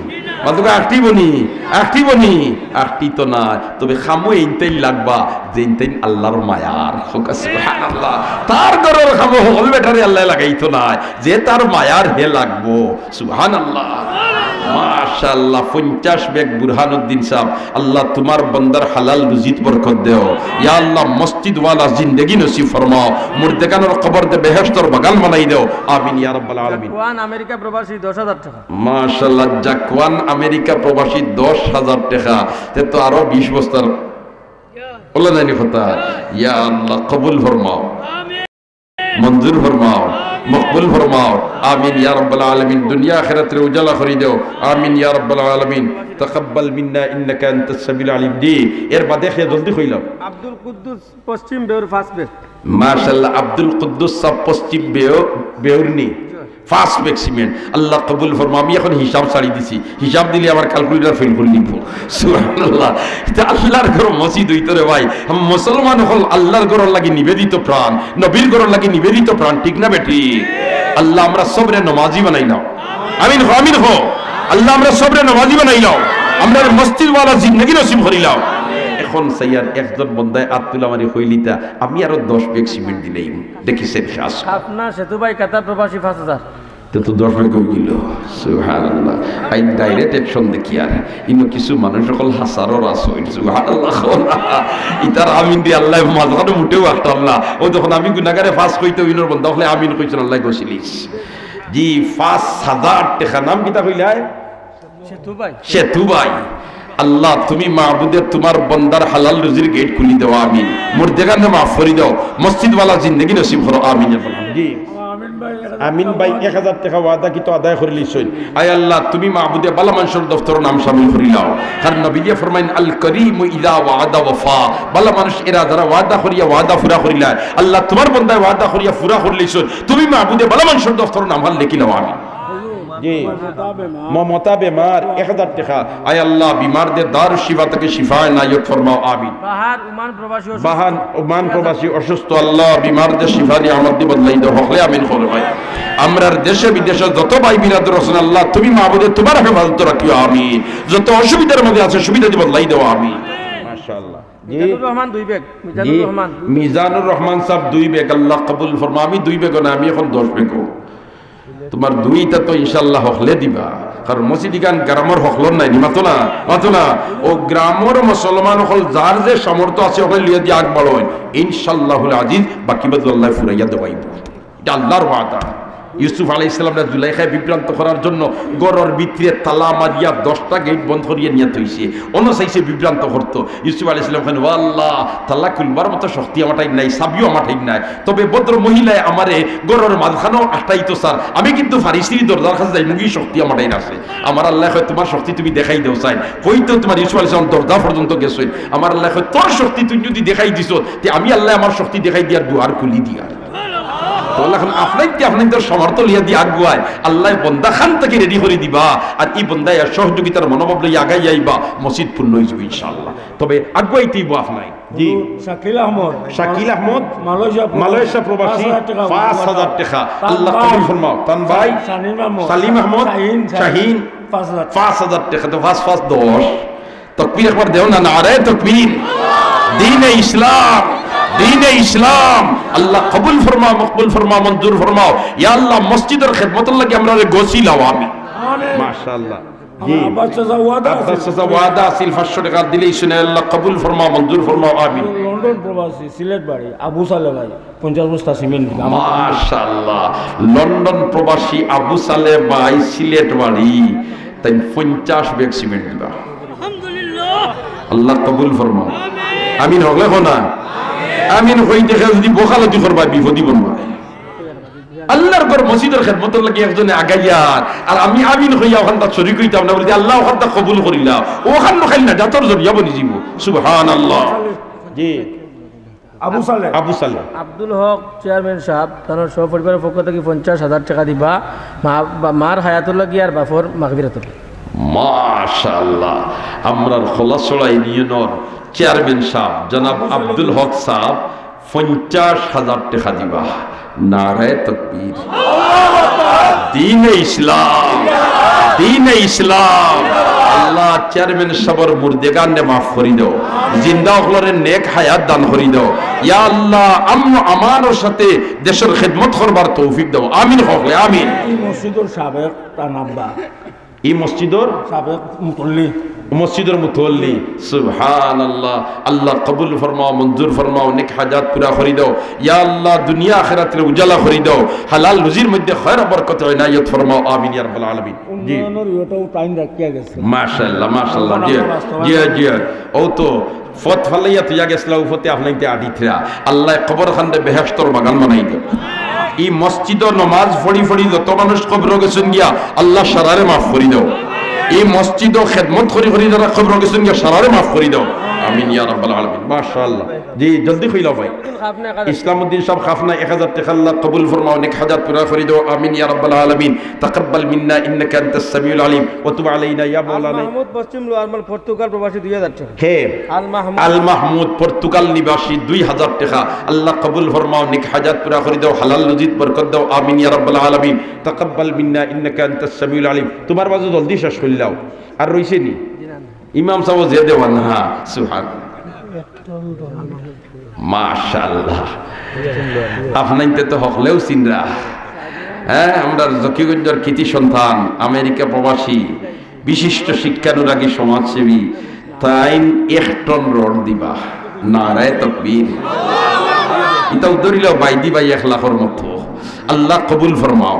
মাতুকা আখটিবনি, আখটিবনি, আখটিতো না। তবে খামো এইনতাইন লাগবা, যেইনতাইন আল্লাহর মায়ার। কউক্কা সুবহানাল্লাহ। তার ঘরর খামো হকল বেটারে আল্লায় লাগাইতো নায়, যে তার মায়ার হে লাগবো। সুবহানাল্লাহ। মাশাআল্লাহ, পঞ্চাশ ব্যাগ বুরহানুদ্দিন সাব, আল্লাহ তুমার বন্দার হালাল রুজিত বরকত দেও। ইয়া আল্লাহ, মসজিদওয়ালা জিন্দেগি নসিব ফরমাও, মুর্দেগানর কবরদে বেহেশতর বাগান বানাই দেও। আমিন ইয়া রাব্বাল আলামিন। জাকুয়ান আমেরিকা প্রবাসী দশ হাজার টাকা। মাশাআল্লাহ, জাকুয়ান আমেরিকা প্রবাসী দশ হাজার টাকা, তে তো আরো বিশ বস্তার ওলা যায়নি কথা। ইয়া আল্লাহ, কবুল ফরমাও, মঞ্জুর ফরমাও, মকবুল ফরমাও। আমিন ইয়া রাব্বাল আলামিন। দুনিয়া আখিরাতরে উজালা করি দেও। আমিন ইয়া রাব্বাল আলামিন। তাকাব্বাল মিন্না ইন্নাকা আনতাস সামিউল আলিম। জি, এর বাদে কে জলদি কইলাম। আব্দুল কুদ্দুস পশ্চিম বেউর ফার্স্ট বেউর। মাশাআল্লাহ, আব্দুল কুদ্দুস সাব পশ্চিম বেউ-, বেউরনি। First bag cement. আল্লাহ কবুল ফরমা। আমি এখন হিসাব ছাড়ি দিছি, হিসাব দিলে আমার ক্যালকুলেটর ফেল করি দিব। সুবহানাল্লাহ। ইটা আল্লাহর ঘর মসজিদ অইতো রে ভাই। মুসলমান অকল আল্লাহর ঘরর লাগি নিবেদিত প্রাণ, নবীর ঘরর লাগি নিবেদিত প্রাণ, ঠিক না বেঠিক? আল্লাহ আমরা সবরে নমাজি বানাইলাও। আমিন কও, আমিন কও। আল্লাহ আমরা সবরে নমাজি বানাইলাও, আমরারে মসজিদওয়ালা জিন্দেগি নসিব করিলাও। এখন সাইয়ার একজন বন্দায় আত তুলা মারি কইলিতা, আমি আরো দশ ব্যাগ সিমেন্ট দিলাইমু। দেখি সে খাস। আপনার সেতু ভাই কাতার প্রবাসী পাঁচ হাজার। তে তো দশ ব্যাগ অইগেলো। সুবহানাল্লাহ। আইন ডাইরেক্ট অ্যাকশন দেখি আর। ইনো কিছু মানুষ অকল হাসারও রাস অইল। সুবহানাল্লাহ। ইতার আমিন দি আল্লাহ মাঝখানে মুটেও আটকাল না। ও যখন আমি গুনাগারে ফাঁস কইতে অইনর বন্দা অকলে আমিন কইছইন, আল্লাহ গছিলিস। জি, পাঁচ হাজার টাকা। নাম কিতা কইলায়? সেতু ভাই। সেতু ভাই। আল্লাহ, তুমি মাবুদে তুমার বন্দার হালাল রুজির গেট খুলি দেও, আমিন। মুর্দেগানরে মাফ করি দেও, মসজিদওয়ালা জিন্দেগি নসিব করো, আমিন। জি। আমিন ভাই এক হাজার টাকা ওয়াদা কিতা আদায় করিলিছইন। আয় আল্লাহ, তুমি মাবুদে বালা মানষর দফতরো নাম শামিল করিলাও। কারণ নবীয়ে ফরমাইন, "আল করিমু ইযা ওয়াদা ওয়াফা।" বালা মানুষ এরা যারা ওয়াদা করিয়া ওয়াদা পুরা করিলায়। আল্লাহ, তুমার বন্দায় ওয়াদা করিয়া পুরা করিলিছইন। তুমি মাবুদে বালা মানষর দফতরো নাম হাল লেখিলাও, আমিন। জি। মমতা বেমার, এক হাজার টাকা। আয় আল্লাহ, বিমারদের দারুশ শিফা থাকি শিফা এনায়েত ফরমাও, আমিন। বাহার ওমান প্রবাসী অসুস্থ। বাহার ওমান প্রবাসী অসুস্থ, আল্লাহ, বিমারদের শিফা নিয়ামত দি বদলাই দেও, হকলে আমিন কও ভাই। আমরার দেশে বিদেশে যত ভাই বিরাদর আছইন, আল্লাহ, তুমি মাবুদে তুমার হেফাজতো রাখিও, আমিন। যত অসুবিধার মাঝে আছে, সুবিধা দি বদলাই দেও, আমিন। মাশাআল্লাহ। জি। মিজানুর রহমান দুই ব্যাগ, মিজানুর জি, রহমান। মিজানুর রহমান সাব দুই ব্যাগ, আল্লাহ কবুল ফরমা। আমি দুই ব্যাগ না, আমি এখন দশ ব্যাগ। তুমার দুইটা তো ইনশাআল্লাহ হকলে দিবা, কারণ মসজিদ ইখান গ্রামর হকলর নায়নি, মাতো না, মাতো না। ও গ্রামর মুসলমান অকল যার যে সামর্থ্য আছে, হকলে লইয়া দি আগ বাড়ইন, ইনশাআল্লাহুল আজিজ বাকি বাদ আল্লায় ফুরাইয়া দেওয়াইবো। ইটা আল্লাহর ওয়াদা। ইউসুফ আলাইহিস সালামরে জুলাইখায় বিভ্রান্ত করার জন্য ঘরর ভিতরে তালা মারিয়া দশটা গেট বন্ধ করিয়া নিয়া থইছে। অনো চাইছে বিভ্রান্ত করতো। ইউসুফ আলাইহিস সালাম কইন, "ও আল্লাহ, তালা খুলবার মতো শক্তি আমার ঠাইত নাই, চাবিও আমার ঠাইত নাই। তবে ভদ্র মহিলায় আমারে ঘরর মাঝখানো আটকাইতো চার, আমি কিন্তু ফারিসির দরজার কাছে যাইমুগি, শক্তি আমার ঠাইত আছে।" আমার আল্লায় কয়, "তুমার শক্তি তুমি দেখাই দেও চাই।" কইতো তুমার ইউসুফ আলাইহিস সালাম দরজা পর্যন্ত গেছইন। আমার আল্লায় কয়, "তোর শক্তি তুই যদি দেখাই দিছস, তে আমি আল্লায় আমার শক্তি দেখাই দিয়ার দুয়ার খুলি দিয়ার।" তো আল্লাহ এখন আপনাইতে আপনাইতে সামর্থ্য লইয়া দি আগুয়ায়, আল্লায় বন্দা খান থাকি রেডি করি দিবা, আর ই বন্দায় আর সহযোগিতার মনোভাব লইয়া আগাই আইবা, মসজিদ পূর্ণ অইযিবো ইনশাআল্লাহ। তবে আগুয়াইতে অইবো আপনায়। জি। শাকিল আহমদ। শাকিল আহমদ, মালয়েশিয়া প্রবাসী, মালয়েশিয়া প্রবাসী, পাঁচ হাজার টাকা। পাঁচ হাজার টাকা। তান আল্লাহ ভাই, কবুল ফরমাও। তান ভাই, সালিম আহমদ, সালিম আহমদ, শাহিন, শাহিন, পাঁচ হাজার। পাঁচ হাজার টাকা, তো পাঁচ পাঁচ দশ। তকবীর একবার দেও না, নারায়ে তকবীর। দ্বীনে ইসলাম, দ্বীনে ইসলাম। আল্লাহ কবুল ফরমাও, মকবুল ফরমাও, মঞ্জুর ফরমাও। ইয়া আল্লাহ, মসজিদর খেদমতর লাগি আমরারে গছিলাও, আমিন। আমিন। মাশাআল্লাহ। জি। আব্বাস চাচা ওয়াদা আব্বাস আছিল। চাচা ওয়াদা আছিল, পাঁচশো টাকা দিলেই শুনে, আল্লাহ কবুল ফরমাও, মঞ্জুর ফরমাও, আমিন। লন্ডন প্রবাসী, সিলেট বাড়ি, আবু সালে ভাই, পঞ্চাশ বস্তা সিমেন্ট দিলাম। মাশাআল্লাহ। লন্ডন প্রবাসী আবু সালে ভাই, সিলেট বাড়ি, তাইন পঞ্চাশ ব্যাগ সিমেন্ট দিবা। আল্লাহ কবুল ফরমাও। আমিন। হকলে কও না। আমিন কইতে কেউ যদি বখালতি করবা, বিপদি বনবা। আল্লাহর ঘর মসজিদর খেদমতর লাগি একজনে আগাইয়ার, আর আমি আমিন কইয়া অখানতা শরিক অইতাম না, বলতে আল্লাহ অখানতা কবুল করিলা, অখান নখাইল না, জাতর জরিয়া বনি যিবো। সুবহানাল্লাহ। জি। আবু সালে। আবু সালে। আব্দুল হক চেয়ারম্যান সাব, তার সপরিবারের পক্ষ থাকি পঞ্চাশ হাজার টাকা দিবা, মা-, বা-, মার হায়াতর লাগি আর বাপর মাগফিরাতর লাগি। মাশাআল্লাহ, আমরার খোলাছড়া ইউনিয়নর চেয়ারম্যান সাব জনাব আব্দুল হক সাব পঞ্চাশ হাজার টাকা দিবা। নারায়ে তকবীর। দ্বীনে ইসলাম, দ্বীনে ইসলাম। আল্লাহ, চেয়ারম্যান সাবর মুর্দেগানরে মাফ করি দেও, জিন্দা অকলরে নেক হায়াত দান করি দেও। ইয়া আল্লাহ, আমন আমানর সাথে দেশর খেদমত করবার তৌফিক দেও। আমিন, হকলে আমিন। এই মসজিদর সাবেক তানাব্বা। এই মসজিদর সাবেক মুতল্লি। মসজিদর মুতল্লি। সুবহানাল্লাহ। আল্লাহ কবুল ফরমাও, মঞ্জুর ফরমাও, নেক হাজাত পুরা করি দেও। ইয়া আল্লাহ, দুনিয়া আখিরাতরে উজালা করি দেও। হালাল রুজির মধ্যে খয়র বরকত ইনায়ত ফরমাও। আমিন ইয়া রাব্বাল আলামিন। জি। উন্নয়নর ইয়েটাও টাইম রাখিয়া গেছে। মাশাআল্লাহ, মাশাআল্লাহ। জি, বাস্তবায়ন। জি, জি। ও তো পথ ফালাইয়া তুইয়া গেছলা, ও পথে আপনাইতে আদিতরা। আল্লাহ কবর খানরে বেহেশতর বাগান বানাই দেও। এই মসজিদো নমাজ পড়ি পড়ি যত মানুষ কবরো গেছইন গিয়া, আল্লাহ সারারে মাফ করি দেও। এই মসজিদো খেদমত করি করি যারা কবরো গেছইন গিয়া, সারারে মাফ করি দেও। আমিন ইয়া রাব্বাল আলামিন। মাশাআল্লাহ। জি, জলদি কইলাও ভাই। ইসলামউদ্দিন সাব খাফনা এক হাজার টেকা, আল্লাহ কবুল ফরমাও, নেক হাজাত পুরা করি দেও। আমিন ইয়া রাব্বাল আলামিন। তাকাব্বাল মিন্না ইন্নাকা আনতাস সামিউল আলিম ওয়া তুব আলাইনা ইয়া মাওলানা। মাহমুদ, পশ্চিম লোয়ার মাল, পর্তুগাল প্রবাসী, দুই হাজার টেকা। হে, আল মাহমুদ। আল মাহমুদ, পর্তুগাল নিবাসী, দুই হাজার টেকা। আল্লাহ কবুল ফরমাও, নেক হাজাত পুরা করি দেও, হালাল রুজিত বরকত দেও। আমিন ইয়া রাব্বাল আলামিন। তাকাব্বাল মিন্না ইন্নাকা আনতাস সামিউল আলিম। তুমার মাঝে জলদি শেষ করিলাও। আর রইছে নি? ইমাম সাব যে দেওয়ান, হ্যাঁ, সুবহান। মাশাআল্লাহ। আপনাইতে তো হকলেও চিনরা। হ্যাঁ, আমরার জকিগঞ্জর কৃতি সন্তান, আমেরিকা প্রবাসী, বিশিষ্ট শিক্ষানুরাগী সমাজসেবী, তাইন এক টন রড দিবা। নারায়ে তাকবীর। ইতাও ধরিলাও বাইদি ভাই এক লাখর মতো। আল্লাহ কবুল ফরমাও,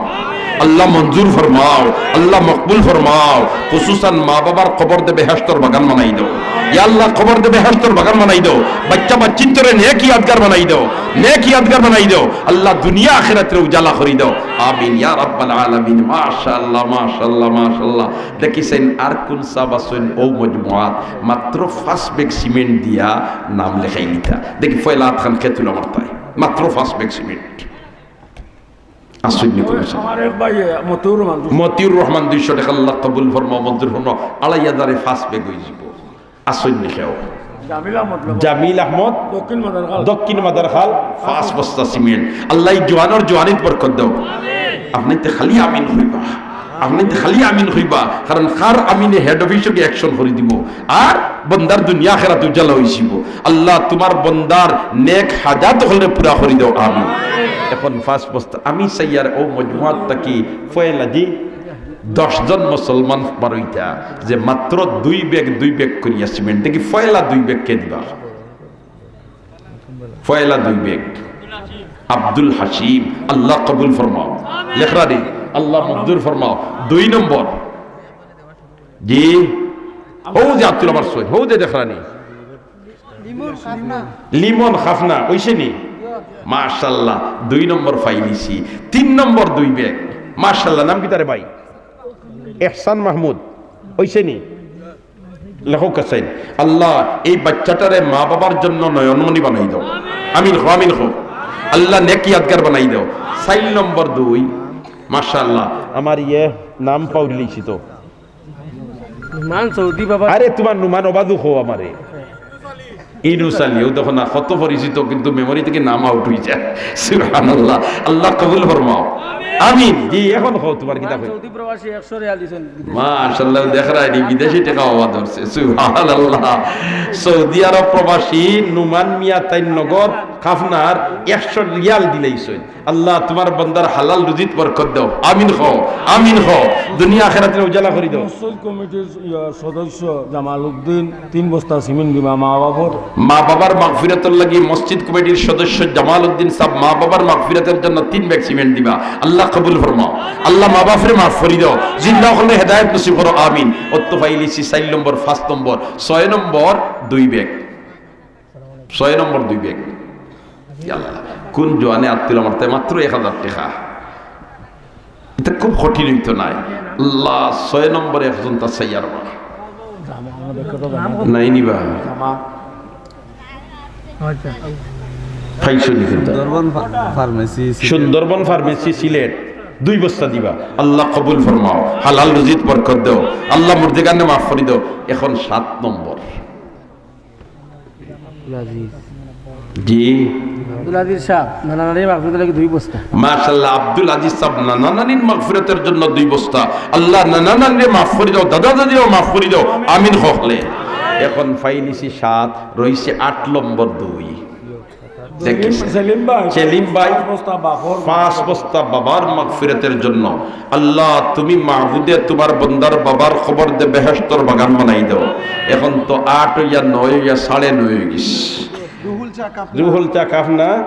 আল্লাহ মঞ্জুর ফরমাও, আল্লাহ মকবুল ফরমাও। খুসুসান মা বাবার কবররে বেহেশতর বাগান বানাই দেও। ইয়া আল্লাহ, কবররে বেহেশতর বাগান বানাই দেও। বাচ্চা বাচ্চিন্তরে নেক ইয়াদগার বানাই দেও, নেক ইয়াদগার বানাই দেও। আল্লাহ দুনিয়া আখিরাতরে উজালা করি দেও। আমিন ইয়া রাব্বাল আলামিন। মাশাআল্লাহ, মাশাআল্লাহ, মাশাআল্লাহ। দেখিছেন আর কোন সাব আছইন ও মজমুয়াত মাত্র পাঁচ ব্যাগ সিমেন্ট দিয়া নাম লেখাই নিতা। দেখি পয়লা আতখান কে তুলা মারতায়, মাত্র পাঁচ ব্যাগ সিমেন্ট। আছইন নি কোনো সাব? আমার এক ভাই, মতিউর রহমান। মতিউর রহমান দুইশো টেকা, আল্লাহ কবুল ফরমাও, মঞ্জুর ফরমাও। আড়াই হাজারে পাঁচ ব্যাগ অইযিবো। আছইন নি কেউ? জামিল আহমদ। জামিল আহমদ। দক্ষিণ মাদারখাল। দক্ষিণ মাদারখাল, পাঁচ বস্তা সিমেন্ট। আল্লাহ এই জোয়ানর জোয়ানিত বরকত দেও। আপনি তো খালি আমিন কইবা, আপনি তো খালি আমিন কইবা, কারণ কার আমিনে হেড অফিসকে অ্যাকশন করি দিবো, আর বন্দার দুনিয়া আখিরাত উজালা অইযিবো। আল্লাহ তুমার বন্দার নেক হাজাত অকলরে পুরা করি দেও, আমিন। এখন পাঁচ বস্তা আমি চাইয়ার ও মজমুয়াত থাকি পয়লা জি দশ জন মুসলমান বারইতা যে মাত্র দুই ব্যাগ দুই ব্যাগ করিয়া সিমেন্ট। দেখি পয়লা দুই ব্যাগ কে দিবা? পয়লা দুই ব্যাগ আব্দুল হাসিম, আল্লাহ কবুল ফরমাও। লেখরা নি, আল্লাহ মঞ্জুর ফরমাও। দুই নম্বর, জি, হউ যে আব্দুল আবার সৈয়দ, হউ যে দেখরা নি। লিমন খাফনা। লিমন খাফনা, অইছে নি? মাশাআল্লাহ, দুই নম্বর পাইলিছি। তিন নম্বর দুই ব্যাগ। মাশাআল্লাহ, নাম কিতা রে ভাই? এহসান মাহমুদ, অইছে নি? লেখক আছইন, আল্লাহ এই বাচ্চাটারে মা বাবার জন্য নয়নমণি বানাই দেও। আমিন কও, আমিন কও। আল্লাহ নেক ইয়াদগার বানাই দেও। চাইর নম্বর দুই, মাশাআল্লাহ, আমার ইয়ে নাম পাউরিলিছি তো। নুমান চৌধুরী বাবা। আরে তুমার নুমান ওবাদু কও আমারে। ইনুস আলী, ও দেখো না, কত পরিচিত, কিন্তু মেমোরি থাকি নাম আউট অইযায়। সুবহানাল্লাহ, আল্লাহ কবুল ফরমাও। আমিন। জি, এখন কও তুমার কিতা কই? চৌদি প্রবাসী একশো রিয়াল দিছইন বিদেশে। মাশাআল্লাহ, দেখরায় নি, বিদেশি টেকা অওয়া ধরছে। সুবহানাল্লাহ। সৌদি আরব প্রবাসী নুমান মিয়া তাইন নগদ খাফনার একশো রিয়াল দিলাইছইন। আল্লাহ তুমার বন্দার হালাল রুজিত বরকত দেও। আমিন কও, আমিন কও। দুনিয়া আখিরাতরে উজালা করি দেও। মসজিদ কমিটির, ইয়া, সদস্য জামাল উদ্দিন তিন বস্তা সিমেন্ট দিবা মা বাবার। মা বাবার মাগফিরাতর লাগি মসজিদ কমিটির সদস্য জামাল উদ্দিন সাব মা বাবার মাগফিরাতের জন্য তিন ব্যাগ সিমেন্ট দিবা। আল্লাহ কবুল ফরমাও। আল্লাহ মা বাপরে মাফ করি দেও। জিন্দা অকলরে হেদায়েত নসিব করো। আমিন। অত পাইলিছি চাইর নম্বর, পাঁচ নম্বর, ছয় নম্বর দুই ব্যাগ। ছয় নম্বর দুই ব্যাগ। ইয়া আল্লাহ, কোন জোয়ানে আত তুলা মারতায়? মাত্র এক হাজার টেকা। ইটা খুব কঠিন অইতো নায়। আল্লাহ, ছয় নম্বরে একজন তা চাইয়ার বা। নাই নি বা? পাইছো নি কোনটা? সুন্দরবন ফা-, ফার্মেসি সিলেট। সুন্দরবন ফার্মেসি সিলেট। দুই বস্তা দিবা। আল্লাহ কবুল ফরমাও। হালাল রুজিত বরকত দেও। আল্লাহ মুর্দেগানরে মাফ করি দেও। এখন সাত নম্বর। আজিজ। জি। আব্দুল আজিজ সাহেব, নানা নানির মাগফিরাতের লাগি দুই বস্তা। মাশাআল্লাহ, আব্দুল আজিজ সাহেব, নানা নানির মাগফিরাতের জন্য দুই বস্তা। আল্লাহ, নানা নানিরে মাফ করি দাও, দাদা দাদিরেও মাফ করি দাও। আমিন। হকলে এখন পাইলিছি সাত, রইছে আট নম্বর দুই। দেখিস। সেলিম ভাই, সেলিম ভাই, পাঁচ বস্তা বাফর পাঁচ বস্তা বাবার মাগফিরাতের জন্য। আল্লাহ, তুমি মাবুদে তুমার বন্দার বাবার কবররে বেহেশতর বাগান বানাই দাও। এখন তো আট অইয়া নয় অইয়া সাড়ে নয় অই গেছে। রুহুল চা কাপ না?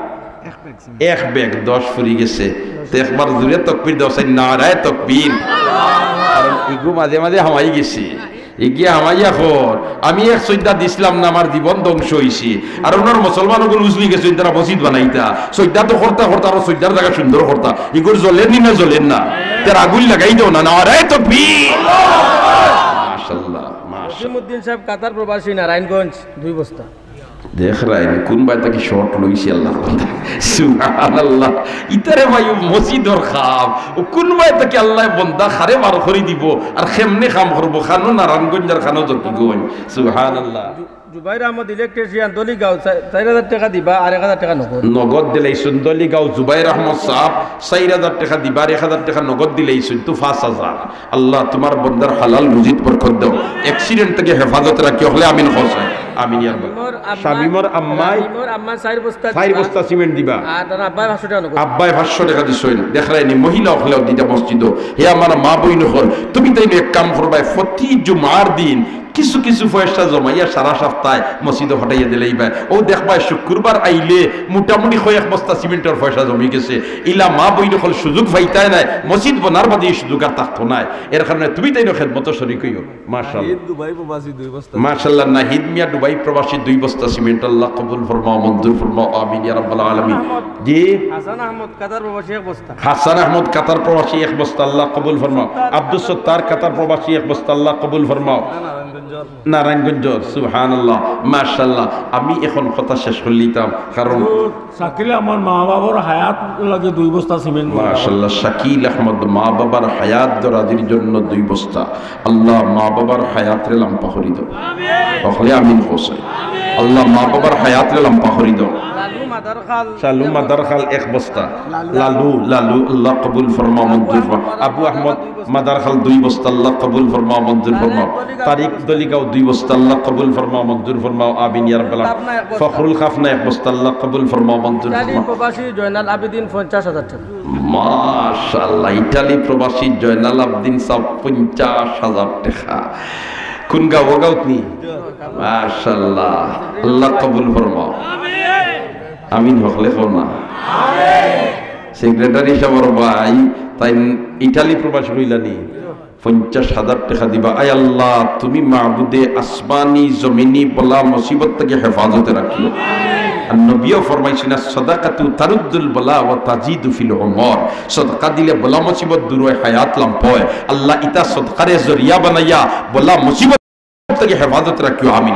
এক ব্যাগ, দশ ফুরি গেছে। তো একবার জুরে তকবির দেও, চাই নারায়ে তকবির। কারণ ইগু মাঝে মাঝে হামাই গেছে। ইগিয়ে হামাইয়া কর, আমি এক সইজদা দিছলাম না, আমার জীবন ধ্বংস অইছে। আর অনর মুসলমান অগুন উজলি গেছে, তারা মসজিদ বানাইতা। সইজদা তো করতা করতা, আরো সইজদার জাগা সুন্দর করতা। ইগুর জ্বলের নি না জ্বলের না? তার আগুন লাগাই দেও না, নারায়ে তকবির। মাশাআল্লাহ, মাশাআল্লাহ। জসিমউদ্দিন সাহেব, কাতার প্রবাসী, নারায়ণগঞ্জ, দুই বস্তা। দেখরায়নি, কুনবায় থাকি short লইছে আল্লাহ। সুবহানাল্লাহ। ইতারে ভাই, ও মসজিদর কাম, ও কুনবায় থাকি আল্লায় বন্দা কারে বার করি দিবো, আর কেমনে কাম করবো, কানো নারায়ণগঞ্জ আর কানো জকিগঞ্জ। সুবহানাল্লাহ। জু-, জুবাইর আহমদ electrician, দলিগাঁও, চা-, চাইর হাজার টেকা দিবা, আর এক হাজার টেকা নগদ। নগদ দিলাইছইন, দলিগাঁও জুবাইর আহমদ সাহেব, চাইর হাজার টেকা দিবা, আর এক হাজার টেকা নগদ দিলাইছইন, তো পাঁচ হাজার। আল্লাহ, তুমার বন্দার হালাল রুজিত বরকত দেও, accident থাকি হেফাজত রাখিও, হকলে আমিন কও চাই। আমিন ইয়া রাব্বাল। শামীমর আম্মায়, শামীমর আম্মায় চাইর বস্তা চাইর দিবা। বস্তা সিমেন্ট দিবা। আর তার আব্বায় পাঁচশো টেকা নগদ। আব্বায় পাঁচশো টেকা দিছইন। দেখরায়নি, মহিলা অকলেও দিতা মসজিদো। হে আমার মা বইন অকল, তুমি তাইন এক কাম করবায়, প্রতি জুমার দিন কিছু কিছু পয়সা জমাইয়া সারা সপ্তায় মসজিদো পাঠাইয়া দিলাইবায়। অউ দেখবায় শুক্রবার আইলে মোটামুটি কয়েক বস্তা সিমেন্টর পয়সা জমি গেছে। ইলা মা বইন অকল সুযোগ পাইতায় নায়, মসজিদ বনার বাদে ই সুযোগ আর থাকতো নায়। এর কারণে তুমি তাইনও খেদমতো শরিক অইও। মাশাআল্লাহ। নাহিদ দুবাই প্রবাসী দুই বস্তা। মাশাআল্লাহ, নাহিদ মিয়া দুবাই প্রবাসী দুই বস্তা সিমেন্ট, আল্লাহ কবুল ফরমাও, মঞ্জুর ফরমাও, আমিন ইয়া রাব্বাল আলামিন। জি। হাসান আহমদ কাতার প্রবাসী এক বস্তা। হাসান আহমদ কাতার প্রবাসী এক বস্তা, আল্লাহ কবুল ফরমাও। আব্দুস সত্তার কাতার প্রবাসী এক বস্তা, আল্লাহ কবুল ফরমাও। নারায়ণগঞ্জ। নারায়ণগঞ্জ, সুবহানাল্লাহ, মাশাআল্লাহ। আমি এখন কথা শেষ করিলিতাম, কারণ শাকিল আহমদ মা বাবার হায়াত লাগি দুই বস্তা সিমেন্ট। মাশাআল্লাহ, শাকিল আহমদ মা বাবার হায়াত দরাজির জন্য দুই বস্তা। আল্লাহ, মা বাবার হায়াতরে লাম্বা করি দেও। হকলে আমিন কও চাই। আল্লাহ, মা বাবার হায়াতরে লাম্বা করি দেও। লালু মাদারখাল। লালু মাদারখাল এক বস্তা। লালু, লালু, আল্লাহ কবুল ফরমাও, মঞ্জুর ফরমাও। আবু আহমদ মাদারখাল দুই বস্তা, আল্লাহ কবুল ফরমাও, মঞ্জুর ফরমাও। তারিক দলিগাঁও দুই বস্তা, আল্লাহ কবুল ফরমাও, মঞ্জুর ফরমাও, আমিন ইয়া রাব্বাল আলামিন। ফখরুল খাফনা এক বস্তা, আল্লাহ কবুল ফরমাও, মঞ্জুর ফরমাও। প্রবাসী জয়নাল আবেদিন পঞ্চাশ হাজার টেকা। মাশাআল্লাহ, ইটালি প্রবাসী জয়নাল আবেদিন সাহেব পঞ্চাশ হাজার টেকা। কুন গাঁও? অউ গাঁওত নি? মাশাআল্লাহ, আল্লাহ কবুল ফরমাও। আমিন হকলে কও না। সেক্রেটারি সাবর ভাই, তাইন ইটালি প্রবাসী অইলা নি? পঞ্চাশ হাজার টেকা দিবা। আয় আল্লাহ, তুমি মাবুদে আসমানি জমিনি বালা মুসিবত থাকি হেফাজতে রাখিও। আর নবীও ফরমাইছইন, "আস-সাদাকাতু তারুদ্দুল বালা ওয়া তাজিদু ফিল উমর।" সদকা দিলে বালা মুসিবত দূর অয়, হায়াত লাম্বা অয়। আল্লাহ, ইতা সদকারে জরিয়া বানাইয়া বালা মুসিবত থাকি হেফাজত রাখিও, আমিন।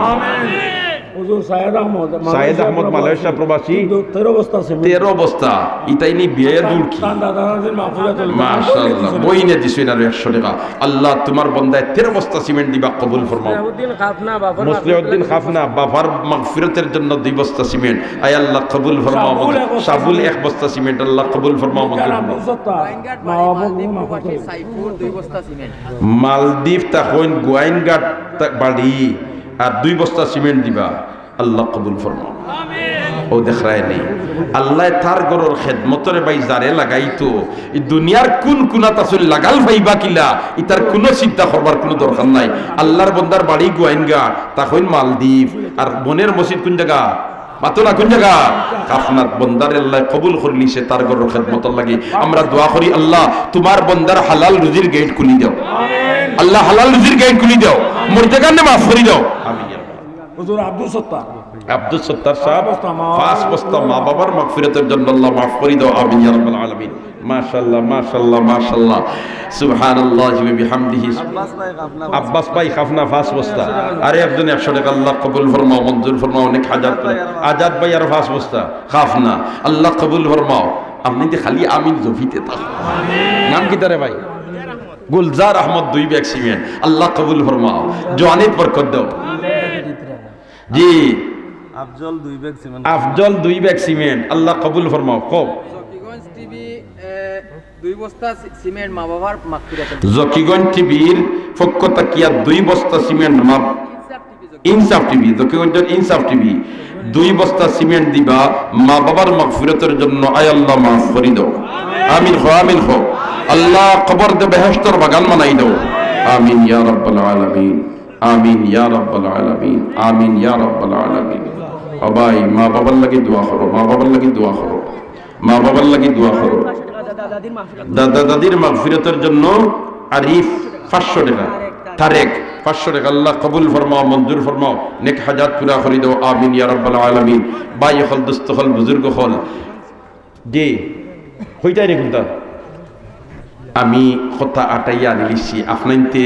হুজুর সায়েদ আহমদ, সায়েদ আহমদ, মালয়েশিয়া প্রবাসী। তেরো বস্তা সিমেন্ট। তেরো বস্তা, ইতাইন বিয়াইয়া দূর কি? তান দাদা দাদির মাগফিরাত অইলো। মাশাআল্লাহ, বইনে দিছইন আরো একশো টেকা। আল্লাহ, তুমার বন্দায় তেরো বস্তা সিমেন্ট দিবা, কবুল ফরমাও। মুসলিউদ্দিন খাফনা, বাফার মুসলিউদ্দিন মাগফিরাতের খাফনা, বাফার মাগফিরাতের জন্য দুই বস্তা সিমেন্ট। আয় আল্লাহ, কবুল ফরমাও। শাবুল এক বস্তা শাবুল সিমেন্ট। এক বস্তা সিমেন্ট, আল্লাহ কবুল ফরমাও, মঞ্জুর ফরমাও। মা বাবা মাফ করো। সাইফুর দুই বস্তা সিমেন্ট। মালদ্বীপ থাকইন গোয়াইনঘাট তা-, বাড়ি, আর দুই বস্তা সিমেন্ট দিবা, আল্লাহ কবুল ফরমাও। অউ দেখরায়নি, আল্লায় তার ঘরর খেদমতরে ভাই যারে লাগাইতো, ই দুনিয়ার কুন কুনাত আছইন লাগাল পাইবা কিলা, ইতার কুনু চিন্তা করবার কুনু দরকার নাই। আল্লার বন্দার বাড়ি গোয়াইনঘাট, থাকইন মালদ্বীপ, আর বনের মসজিদ কুন জাগা? মাতো না, কুন জাগা? খাফনাত। বন্দারে আল্লায় কবুল করিলিছে তার ঘরর খেদমতর লাগি। আমরা দোয়া করি, আল্লাহ, তুমার বন্দার হালাল রুজির গেইট খুলি দেও। আল্লাহ, হালাল রুজির গেইট খুলি দেও। মুর্দেগানরে মাফ করি দেও। আমিন। হুজুর আব্দুস সত্তার। আব্দুস সত্তার সাব, পাঁচ বস্তা, মা পাঁচ বস্তা মা বাবার মাগফিরাতের জন্য আল্লাহ মাফ করি দেও। আমিন ইয়া রাব্বাল আলামিন। মাশাআল্লাহ, মাশাআল্লাহ, মাশাআল্লাহ। সুবহানাল্লাহি ওয়া বিহামদিহি। আব্বাস ভাই খাফনা। আব্বাস ভাই খাফনা পাঁচ বস্তা। আরো একজন একশো টেকা, আল্লাহ কবুল ফরমাও, মঞ্জুর ফরমাও, অনেক হাজার। আজাদ ভাই আরো পাঁচ বস্তা খাফনা, আল্লাহ কবুল ফরমাও। আপনে যে খালি আমিন জপিতে থাকো। নাম কিতা রে ভাই? গুলজার আহমদ দুই ব্যাগ সিমেন্ট, আল্লাহ কবুল ফরমাও, জওয়ানিত বরকত দেও। জি। আফজল দুই ব্যাগ সিমেন্ট। আফজল দুই ব্যাগ সিমেন্ট, আল্লাহ কবুল ফরমাও। কও। জকিগঞ্জ টিভি, এ, দুই বস্তা সি-, সিমেন্ট মা বাবার মাগফিরাতের। জকিগঞ্জ টিভির পক্ষ থাকিয়া দুই বস্তা সিমেন্ট মা, ইনসাফ টিভি, জকিগঞ্জর ইনসাফ টিভি, দুই বস্তা সিমেন্ট দিবা মা বাবার মাগফিরাতের জন্য। আয় আল্লাহ, মাফ করি দাও। আমিন কও, আমিন কও। আল্লাহ কবররে বেহেশতর বাগান বানাই দাও। আমিন ইয়া রাব্বাল আলামিন। আমিন ইয়া রাব্বাল আলামিন, আমিন ইয়া রাব্বাল আলামিন। ও ভাই, মা বাবার লাগি দোয়া করো, মা বাবার লাগি দোয়া করো, মা বাবার লাগি দোয়া করো। দাদা দাদির মাগফিরাতের জন্য আরিফ পাঁচশো টাকা, তারেক পাঁচশো টাকা, আল্লাহ কবুল ফরমাও, মঞ্জুর ফরমাও, নেক হাজাত পুরা করি দাও, আমিন ইয়া রাব্বাল আলামিন। ভাই অকল, দোস্ত অকল, বুজুর্গ অকল, জি, কইতায় নি কুনটা? আমি কথা আটাইয়া আনিলিছি, আপনাইন্তে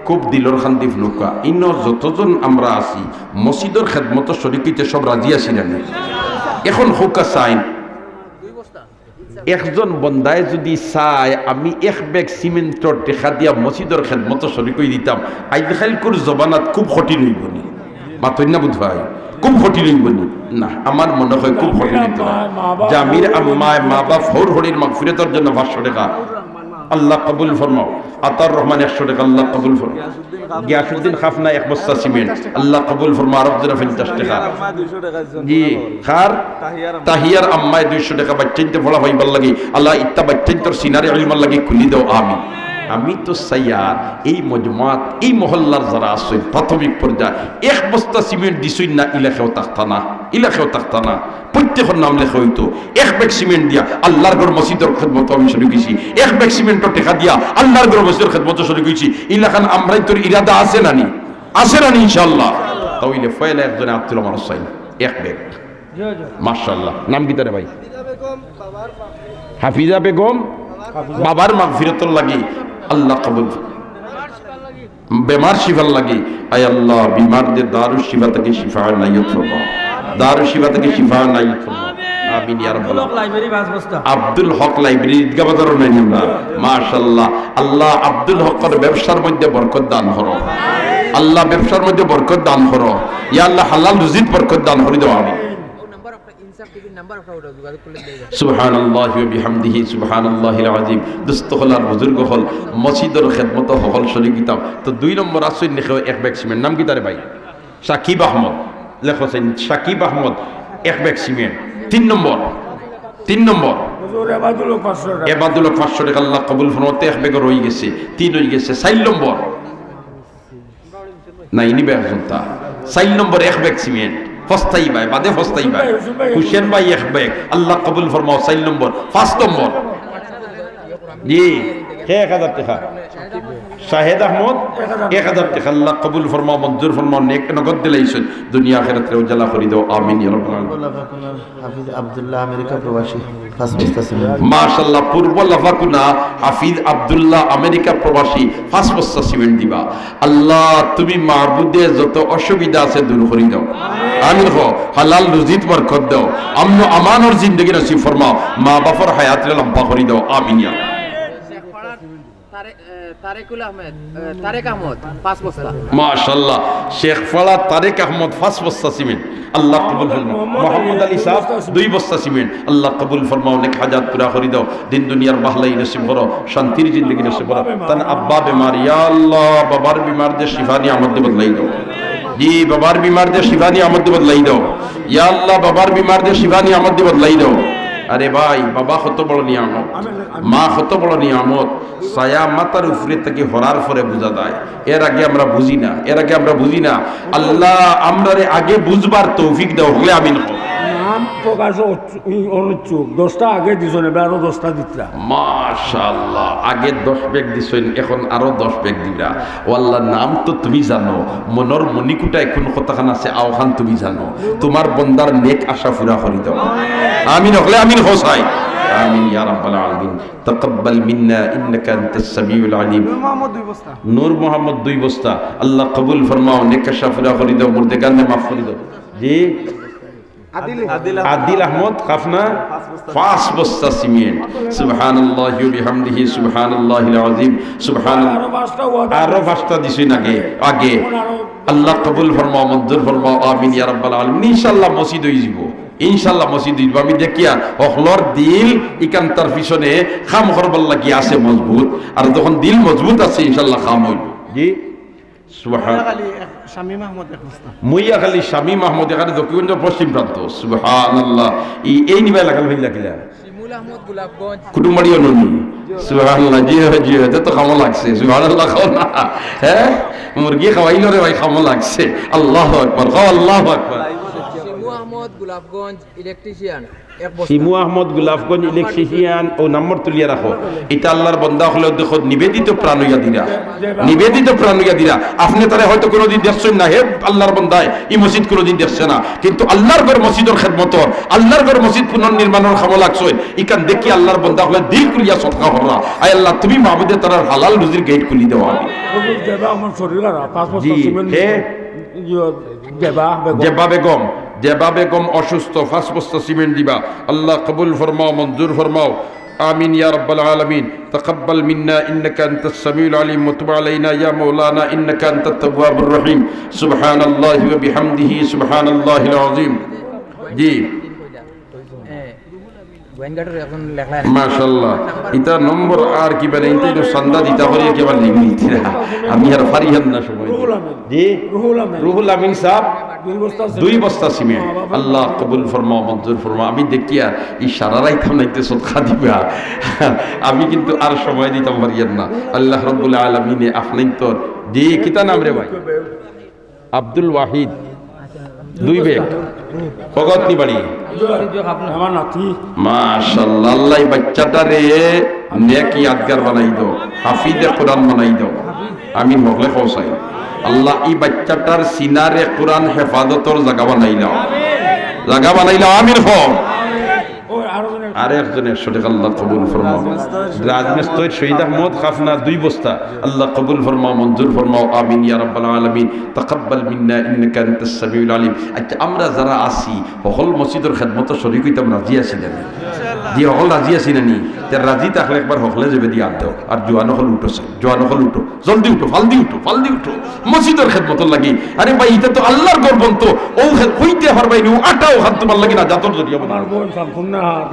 খুব দিলর খান্দি ফুলুকা। ইনো যতজন আমরা আছি, মসজিদর খেদমতো শরিক অইতে সব রাজি আছি না নি? এখন কউক্কা চাইন, একজন বন্দায় যুদি চায়, আমি এক ব্যাগ সিমেন্টর টেকা দিয়া মসজিদর খেদমতো শরিক অই দিতাম, আইজ কাইলকুর জমানাত খুব কঠিন অইবো নি? মাতইন না বুধ ভাই, খুব কঠিন অইবো নি? না, আমার মনে হয় খুব কঠিন অইতো না। জামির আম্মায় মা বাপ হউর হড়ির মাগফিরাতর জন্য পাঁচশো টাকা, আল্লাহ কবুল ফরমাও। আতাউর রহমান একশো টাকা, আল্লাহ কবুল ফরমাও। গিয়াসুদ্দিন খাফনা এক বস্তা সিমেন্ট, আল্লাহ কবুল ফরমাও। আরক জনে পঞ্চাশ টাকা। জি, খার তাহিয়ার আম্মায় দুইশো টাকা, বাচ্চাইন্তে পড়া পাইবার লাগি। আল্লাহ ইত্তা বাচ্চাইন্তর সিনারে ইলমর লাগি খুলি দাও, আমিন। আমি তো চাইয়ার এই মজমাত, এই মহল্লার যারা আছইন প্রাথমিক পর্যায়ে এক বস্তা সিমেন্ট দিছইন না, ইলা কেউ থাকতা না, ইলা কেউ থাকতা না। প্রত্যেকর নাম লেখা অইতো। এক ব্যাগ সিমেন্ট দিয়া আল্লাহর ঘর মসজিদর খেদমতো আমি শরিক অইছি, এক ব্যাগ সিমেন্টর টেকা দিয়া আল্লাহর ঘর মসজিদর খেদমতো শরিক অইছি। ইলাখান আমরাইন্তর ইরাদা আছে না নি? আছে না নি ইনশাআল্লাহ? তা অইলে পয়লা একজনে আত তুলা মানুষ চাই, এক ব্যাগ। মাশাআল্লাহ। নাম কিতা রে ভাই? হাফিজা বেগম। বাবার মাগফিরাতর লাগি আল্লাহ কবুল। বেমার শিফার লাগি, আয় আল্লাহ, বিমাররে দারুশ শিফা থাকি শিফা এনায়েত ফরমাও। দারুশ শিফা থাকি শিফা এনায়েত ফরমাও। আমিন ইয়া রাব্বাল আলামিন। আব্দুল হক লাইব্রেরি পাঁচ বস্তা। আব্দুল হক লাইব্রেরি ঈদগাহ বাজারো নাই নি আমরা? মাশাআল্লাহ। আল্লাহ আব্দুল হকর ব্যবসার মধ্যে বরকত দান করো। আল্লাহ ব্যবসার মধ্যে বরকত দান করো। ইয়া আল্লাহ হালাল রুজিত বরকত দান করি দাও। আমিন। সুবহানাল্লাহি ওয়া বিহামদিহি, সুবহানাল্লাহিল আযীম। দোস্ত অকল আর বুজুর্গ অকল, মসজিদর খেদমতো হকল শরিক অইতাম। তো দুই নম্বর আছইন নি কেউ এক ব্যাগ সিমেন্ট, নাম কিতা রে ভাই? সাকিব আহমদ। লেখো চাইন, সাকিব আহমদ এক ব্যাগ সিমেন্ট। তিন নম্বর, তিন নম্বর। হুজুর, এবাদুল হক পাঁচশো টাকা। এবাদুল হক পাঁচশো টাকা, আল্লাহ কবুল ফরমাও। তো এক ব্যাগর অই গেছে, তিন অই গেছে, চাইর নম্বর। না, ইনি ব্যাগ জনতা। চাইর নম্বর এক ব্যাগ সিমেন্ট। পস্তাই ভাই, বাদে পস্তাই ভাই। হুসেন ভাই এক ব্যাগ। আল্লাহ কবুল ফরমাও, চাইর নম্বর। পাঁচ নম্বর। জি, কে এক হাজার টাকা? শাহেদ আহমদ এক হাজার টাকা। আল্লাহ কবুল ফরমাও, মঞ্জুর ফরমাও, নেক নগদ দিলাইছইন। দুনিয়া আখিরাতরে উজালা করি দাও। আমিন ইয়া রাব্বাল আলামিন। হাফিজ আব্দুল্লাহ আমেরিকা প্রবাসী, পাঁচ বস্তা সিমেন্ট। মাশাআল্লাহ, পূর্ব লাফাকুনা হাফিজ আব্দুল্লাহ আমেরিকা প্রবাসী, পাঁচ বস্তা সিমেন্ট দিবা। আল্লাহ, তুমি মাবুদে যত অসুবিধা আছে দূর করি দাও। আমিন কও। হালাল রুজিত বরকত দাও। আমন আমানর জিন্দেগি নসিব ফরমাও। মা বাপর হায়াতরে লম্বা করি দাও। আমিন ইয়া। তারে-, এ, তারেকুল আহমেদ, এ, তারেক আহমদ, পাঁচ বস্তা। মাশাআল্লাহ, শেখপাড়া তারেক আহমদ, পাঁচ বস্তা সিমেন্ট। আল্লাহ কবুল ফরমাও। মোহাম্মদ আলী সাহেব, দুই বস্তা সিমেন্ট। আল্লাহ কবুল ফরমাও, নেক হাজাত পুরা করি দাও। দিন দুনিয়ার ভালাই নসিব করো, শান্তির জিন্দেগি নসিব করো। তান আব্বা বেমার, ইয়া আল্লাহ, বাবার বিমাররে শিফা নিয়ামত দি বদলাই দাও। জি, বাবার বিমাররে শিফা নিয়ামত দি বদলাই দাও। ইয়া আল্লাহ, বাবার বিমাররে শিফা নিয়ামত দি বদলাই দাও। আরে ভাই, বাবা কত বড় নিয়ামত, মা কত বড় নিয়ামত। ছায়া মাথার উপরে থাকি হরার পরে বুঝা যায়, এর আগে আমরা বুঝি না, এর আগে আমরা বুঝি না। আল্লাহ, আমরারে আগে বুঝবার তৌফিক দাও, হকলে আমিন কও। নাম প্রকাশ অনিচ্ছুক, দশটা আগে দিছইন, এবার আরো দশটা দিতরা। মাশাআল্লাহ, আগে দশ ব্যাগ দিছইন, এখন আরো দশ ব্যাগ দিবা। ও আল্লাহ, নাম তো তুমি জানো, মনর মণিকুটায় কুন কথাখান আছে, অউখান তুমি জানো। তুমার বন্দার নেক আশা পুরা করি দাও। আমিন, হকলে আমিন কও চাই। আমিন ইয়া রাব্বাল আলামিন। তাকাব্বাল মিন্না ইন্নাকা আনতাস সামিউল আলিম। নূর মোহাম্মদ দুই বস্তা। নূর মোহাম্মদ দুই বস্তা। আল্লাহ কবুল ফরমাও, নেক আশা পুরা করি দাও, মুর্দেগানরে মাফ করি দাও। জি। আদিল আহমদ খাফনা, পাঁচ বস্তা সিমেন্ট। সুবহানাল্লাহি ওয়া বিহামদিহি, সুবহানাল্লাহিল আযীম, সুবহানাল্লাহ। আরো পাঁচটা ওয়াদা আরো পাঁচটা দিছইন আগে, আগে। আল্লাহ কবুল ফরমাও, মঞ্জুর ফরমাও, আমিন ইয়া রাব্বাল আলামিন। ইনশাআল্লাহ মসজিদ অইযিবো, ইনশাআল্লাহ মসজিদ অইযিবো। আমি দেখিয়ার হকলর দিল ইখানতার পিছনে কাম করবার লাগি আছে মজবুত, আর যখন দিল মজবুত আছে ইনশাআল্লাহ কাম অইবো। জি। সুবহান। মুইয়াখালী এক-, শামীম আহমদ এক বস্তা। মুইয়াখালী শামীম আহমদ, এখানে জকিগঞ্জর পশ্চিম প্রান্ত। সুবহানাল্লাহ। ই, এই নিবায় লাগাল হইলা কিলা? শিমুল আহমদ গোলাপগঞ্জ। কুটুমবাড়ি অনুনি। সুবহানাল্লাহ। জি অয়, জি অয়, ইটা তো কামো লাগছে। সুবহানাল্লাহ কও না। হ্যাঁ? মুরগি খাওয়াইলো রে ভাই, কামো লাগছে। আল্লাহু আকবার। কও আল্লাহু আকবার। শিমু আহমদ গোলাপগঞ্জ। ইলেকট্রিশিয়ান, এক বস্তা। শিমু আহমদ গোলাপগঞ্জ ইলেকট্রিশিয়ান, ও নম্বর তুলিয়া রাখো। ইটা আল্লাহর বন্দা অকলে দেখো, নিবেদিত প্রাণ অইয়া দিরা, নিবেদিত প্রাণ অইয়া দিরা। আপনে তারে হয়তো কোনোদিন দেখছইন না, হে আল্লাহর বন্দায় ই মসজিদ কোনোদিন দেখছে না, কিন্তু আল্লাহর ঘর মসজিদর খেদমতর, আল্লাহর ঘর মসজিদ পুনর্নির্মাণর কামো লাগছইন। ইখান দেখি আল্লাহর বন্দা অকলে দিল খুলিয়া সদকা কররা। আয় আল্লাহ, তুমি মাবুদে তারার হালাল রুজির গেট খুলি দেও। আমি হুজুর, জেবা আমার শরীর আর পাঁচ বস্তা জি, সিমেন্ট হে। ইয়ে, জেবা বেগম। জেবা বেগম, জেবা বেগম অসুস্থ, পাঁচ বস্তা সিমেন্ট দিবা। আল্লাহ কবুল ফরমাও, মঞ্জুর ফরমাও। আমিন ইয়া রাব্বাল আলামিন। তাকাব্বাল মিন্না ইন্নাকা আনতাস সামিউল আলিম ওয়া তুব আলাইনা ইয়া মাওলানা ইন্নাকা আনতাত তাওয়াবুর রহিম। সুবহানাল্লাহি ওয়া বিহামদিহি, সুবহানাল্লাহিল আযীম। জি। মাশাআল্লাহ। ইতা নম্বর আর কিবা নাই, ইতা তো চান্দা দিতা করি কিবা লিখি দিতা। আমি আর পারিয়ার না সময়। রুহুল আমিন। জি? রুহুল আমিন। রুহুল আমিন সাহেব, দুই বস্তা সিমেন্ট। দুই বস্তা সিমেন্ট। আল্লাহ কবুল ফরমাও, মঞ্জুর ফরমাও। আমি দেখিয়ার ই সারা রাইত আপনাইন্তে সদকা দিবা। আমি কিন্তু আর সময় দিতাম পারিয়ার না। আল্লাহ রাব্বুল আলামিনে আপনাইন্তর, জি, কিতা নাম রে ভাই? আব্দুল ওয়াহিদ, দুই ব্যাগ। কগত নি বাড়ি? আমার নাতি। মাশাআল্লাহ, আল্লাহ ই বাইচ্চাটারে নেক ইয়াদগার বানাই দেও, হাফিজে কোরআন বানাই দেও। আমিন। হকলে কও চাই। আল্লাহ ই বাইচ্চাটার সিনারে কোরআন হেফাজতর জাগা বানাই লাও, জাগা বানাই লাও। আমিন কও। আরেকজন একশো টেকা আল্লাহ কবুল ফরমাও। রাজমিস্ত্রি শহীদ আহমদ খাফনা দুই বস্তা। আল্লাহ কবুল ফরমাও, মঞ্জুর ফরমাও। আমিন ইয়া রাব্বাল আলামিন। তাকাব্বাল মিন্না ইন্নাকা আনতাস সামিউল আলিম। আচ্ছা, আমরা যারা আছি, হকল মসজিদর খেদমতো শরিক অইতাম, রাজি আছি না নি? জি, হকল রাজি আছি না নি? তে রাজি থাকলে একবার হকলে জোরে দি আত দেও। আর জোয়ান অকল উঠো চাই, জোয়ান অকল উঠো। জলদি উঠো, ফালদি উঠো, ফালদি উঠো। মসজিদর খেদমতর লাগি। আরে ভাই, ইটা তো আল্লাহর ঘর বনতো। অউ খে-, অইতে পারবায় নি, অউ আটা অখান তুমার লাগি নাজাতর জরিয়া বনবো। আমার বোন শামসুন নাহার।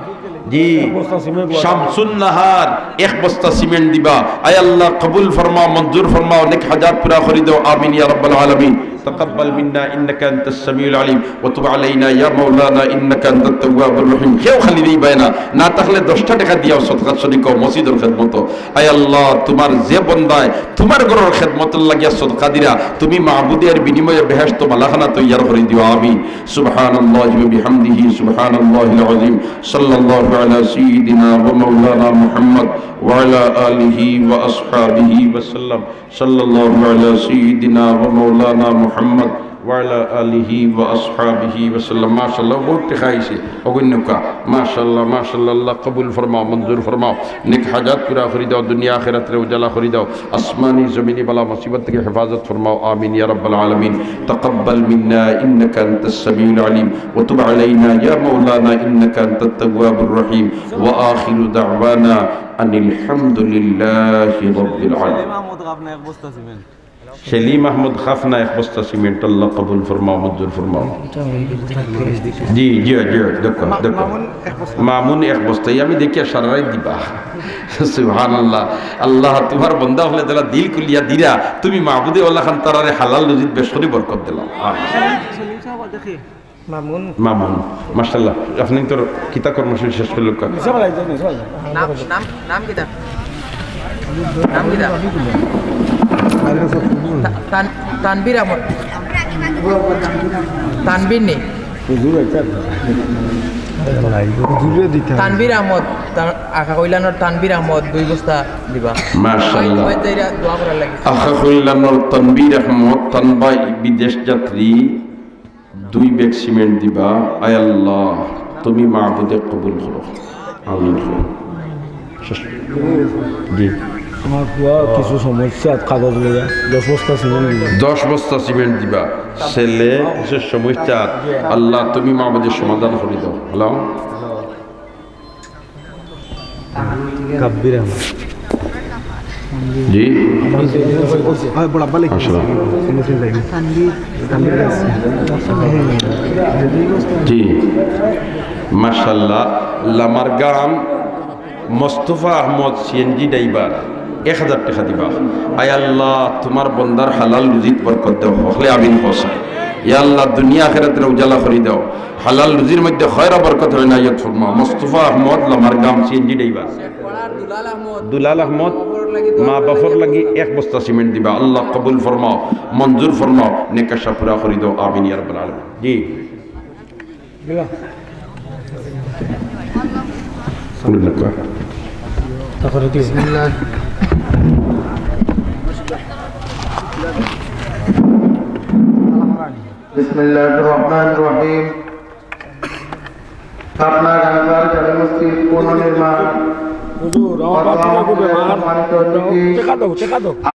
জি। এক বস্তা সিমেন্ট ওয়াদা। শামসুন নাহার, এক বস্তা সিমেন্ট দিবা। আয় আল্লাহ, কবুল ফরমাও, মঞ্জুর ফরমাও, নেক হাজাত পুরা করি দেও। আমিন ইয়া রাব্বাল আলামিন। তাকাব্বাল মিন্না ইন্নাকা আনতাস সামিউল আলিম ওয়া তুব আলাইনা ইয়া মাওলানা ইন্নাকা আনতাত তাওয়াবুর রহিম। কেউ খালি দিবায় না, না থাকলে দশটা টেকা দিয়াও সদকাত শরিক অও মসজিদর খেদমতো। আয় আল্লাহ, তুমার যে বন্দায় তুমার ঘরর খেদমতর লাগিয়া সদকা দিরা, তুমি মাবুদে এর বিনিময়ে বেহেশতো বালাখানা তৈয়ার করি দিও। আমিন। সুবহানাল্লাহি ওয়া বিহামদিহি, সুবহানাল্লাহিল আযীম। সাল্লাল্লাহু আলা সাইয়্যিদিনা ওয়া মাওলানা মুহাম্মদ ওয়া আলা আলিহি ওয়া আসহাবিহি ওয়া সাল্লাম। সাল্লাল্লাহু আলা সাইয়্যিদিনা ওয়া মাওলানা মুহাম্মদ ওয়া আলা আলিহি ওয়া আসহাবিহি ওয়া সাল্লাম। মাশাআল্লাহ, বউত টেকা আইছে, অগণ্যকা। মাশাআল্লাহ, মাশাআল্লাহ, আল্লাহ কবুল ফরমাও, মঞ্জুর ফরমাও। নেক হাজাত পুরা করি দেও, দুনিয়া আখিরাতরে উজালা করি দেও। আসমানি জমিনি বালা মুসিবত থাকি হেফাজত ফরমাও। আমিন ইয়া রাব্বাল আলামিন। তাকাব্বাল মিন্না ইন্নাকা আনতাস সামিউল আলিম ওয়া তুব আলাইনা ইয়া মাওলানা ইন্নাকা আনতাত তাওয়াবুর রহিম। ওয়া আখিরু দাওয়ানা আনিল হামদুলিল্লাহি রাব্বিল আলামিন। সেলিম আহমদ খাফনা এক বস্তা সিমেন্ট, আল্লাহ কবুল ফরমাও, মঞ্জুর ফরমাও। জি, জি, জি, দেখো, দেখো। মামুন এক বস্তা। মামুন এক বস্তা, ই আমি দেখিয়ার সারা রাইত দিবা। সুবহানাল্লাহ। আল্লাহ, তুমার বন্দা অকলে যারা দিল খুলিয়া দিরা, তুমি মাবুদে অলাখান তারারে হালাল রুজিত বেশ করি বরকত দিলাও। আমিন। মামুন। মামুন, মাশাআল্লাহ। আপনি তো কিতা কর্মসূচি শেষ করলেন? নাম, নাম, নাম কিতা? নাম কিতা? তা-, তান-, তানভীর আহমদ। তানভীর নি? তানভীর আহমদ, তা-, আখা কইলানোর তানভীর আহমদ, দুই বস্তা দিবা। মাশাআল্লাহ। ওই, ওই তো এরা দোয়া করার লাগি। আখা কইলানোর তানভীর আহমদ, তানবাই বিদেশ যাত্রী। দুই ব্যাগ সিমেন্ট দিবা। আয় আল্লাহ, তুমি মাবুদে কবুল করো। আমিন। শেষ। জি। আমার পুয়া কিছু সমস্যা, কাগজ লইয়া দশ বস্তা সিমেন্ট দিবা। দশ বস্তা সিমেন্ট দিবা। ছেলে কিছু সমস্যা, আল্লাহ তুমি মাবুদে সমাধান করি দাও। হ্যালো। কাব্বির আহমদ। জি। ভাই, বড় আব্বা লেখা। আসসালাম। জি। মাশাআল্লাহ। লামারগাম মোস্তফা আহমদ সিএনজি ড্রাইভার, এক হাজার টেকা দিবা। আয় আল্লাহ, তুমার বন্দার হালাল রুজিত বরকত দেও, হকলে আমিন কও। ইয়া আল্লাহ, দুনিয়া আখিরাতরে উজালা করি দেও, হালাল রুজির মধ্যে খয়র বরকত ইনায়ত ফরমাও। মোস্তফা আহমদ লামারগাম সিএনজি ড্রাইভার। দুলাল আহমদ, মা বাফর লাগি এক বস্তা সিমেন্ট দিবা। আল্লাহ কবুল ফরমাও, মঞ্জুর ফরমাও, নেক আশা পুরা করি দেও। আমিন ইয়া রাব্বাল আলামিন। জি। بسم الله. بسم الله الرحمن الرحيم. পাবনা গাংপার জামে মসজিদ পুনর্নির্মাণ হুজুর, আমার বাপ সম্মানিত অতিথি।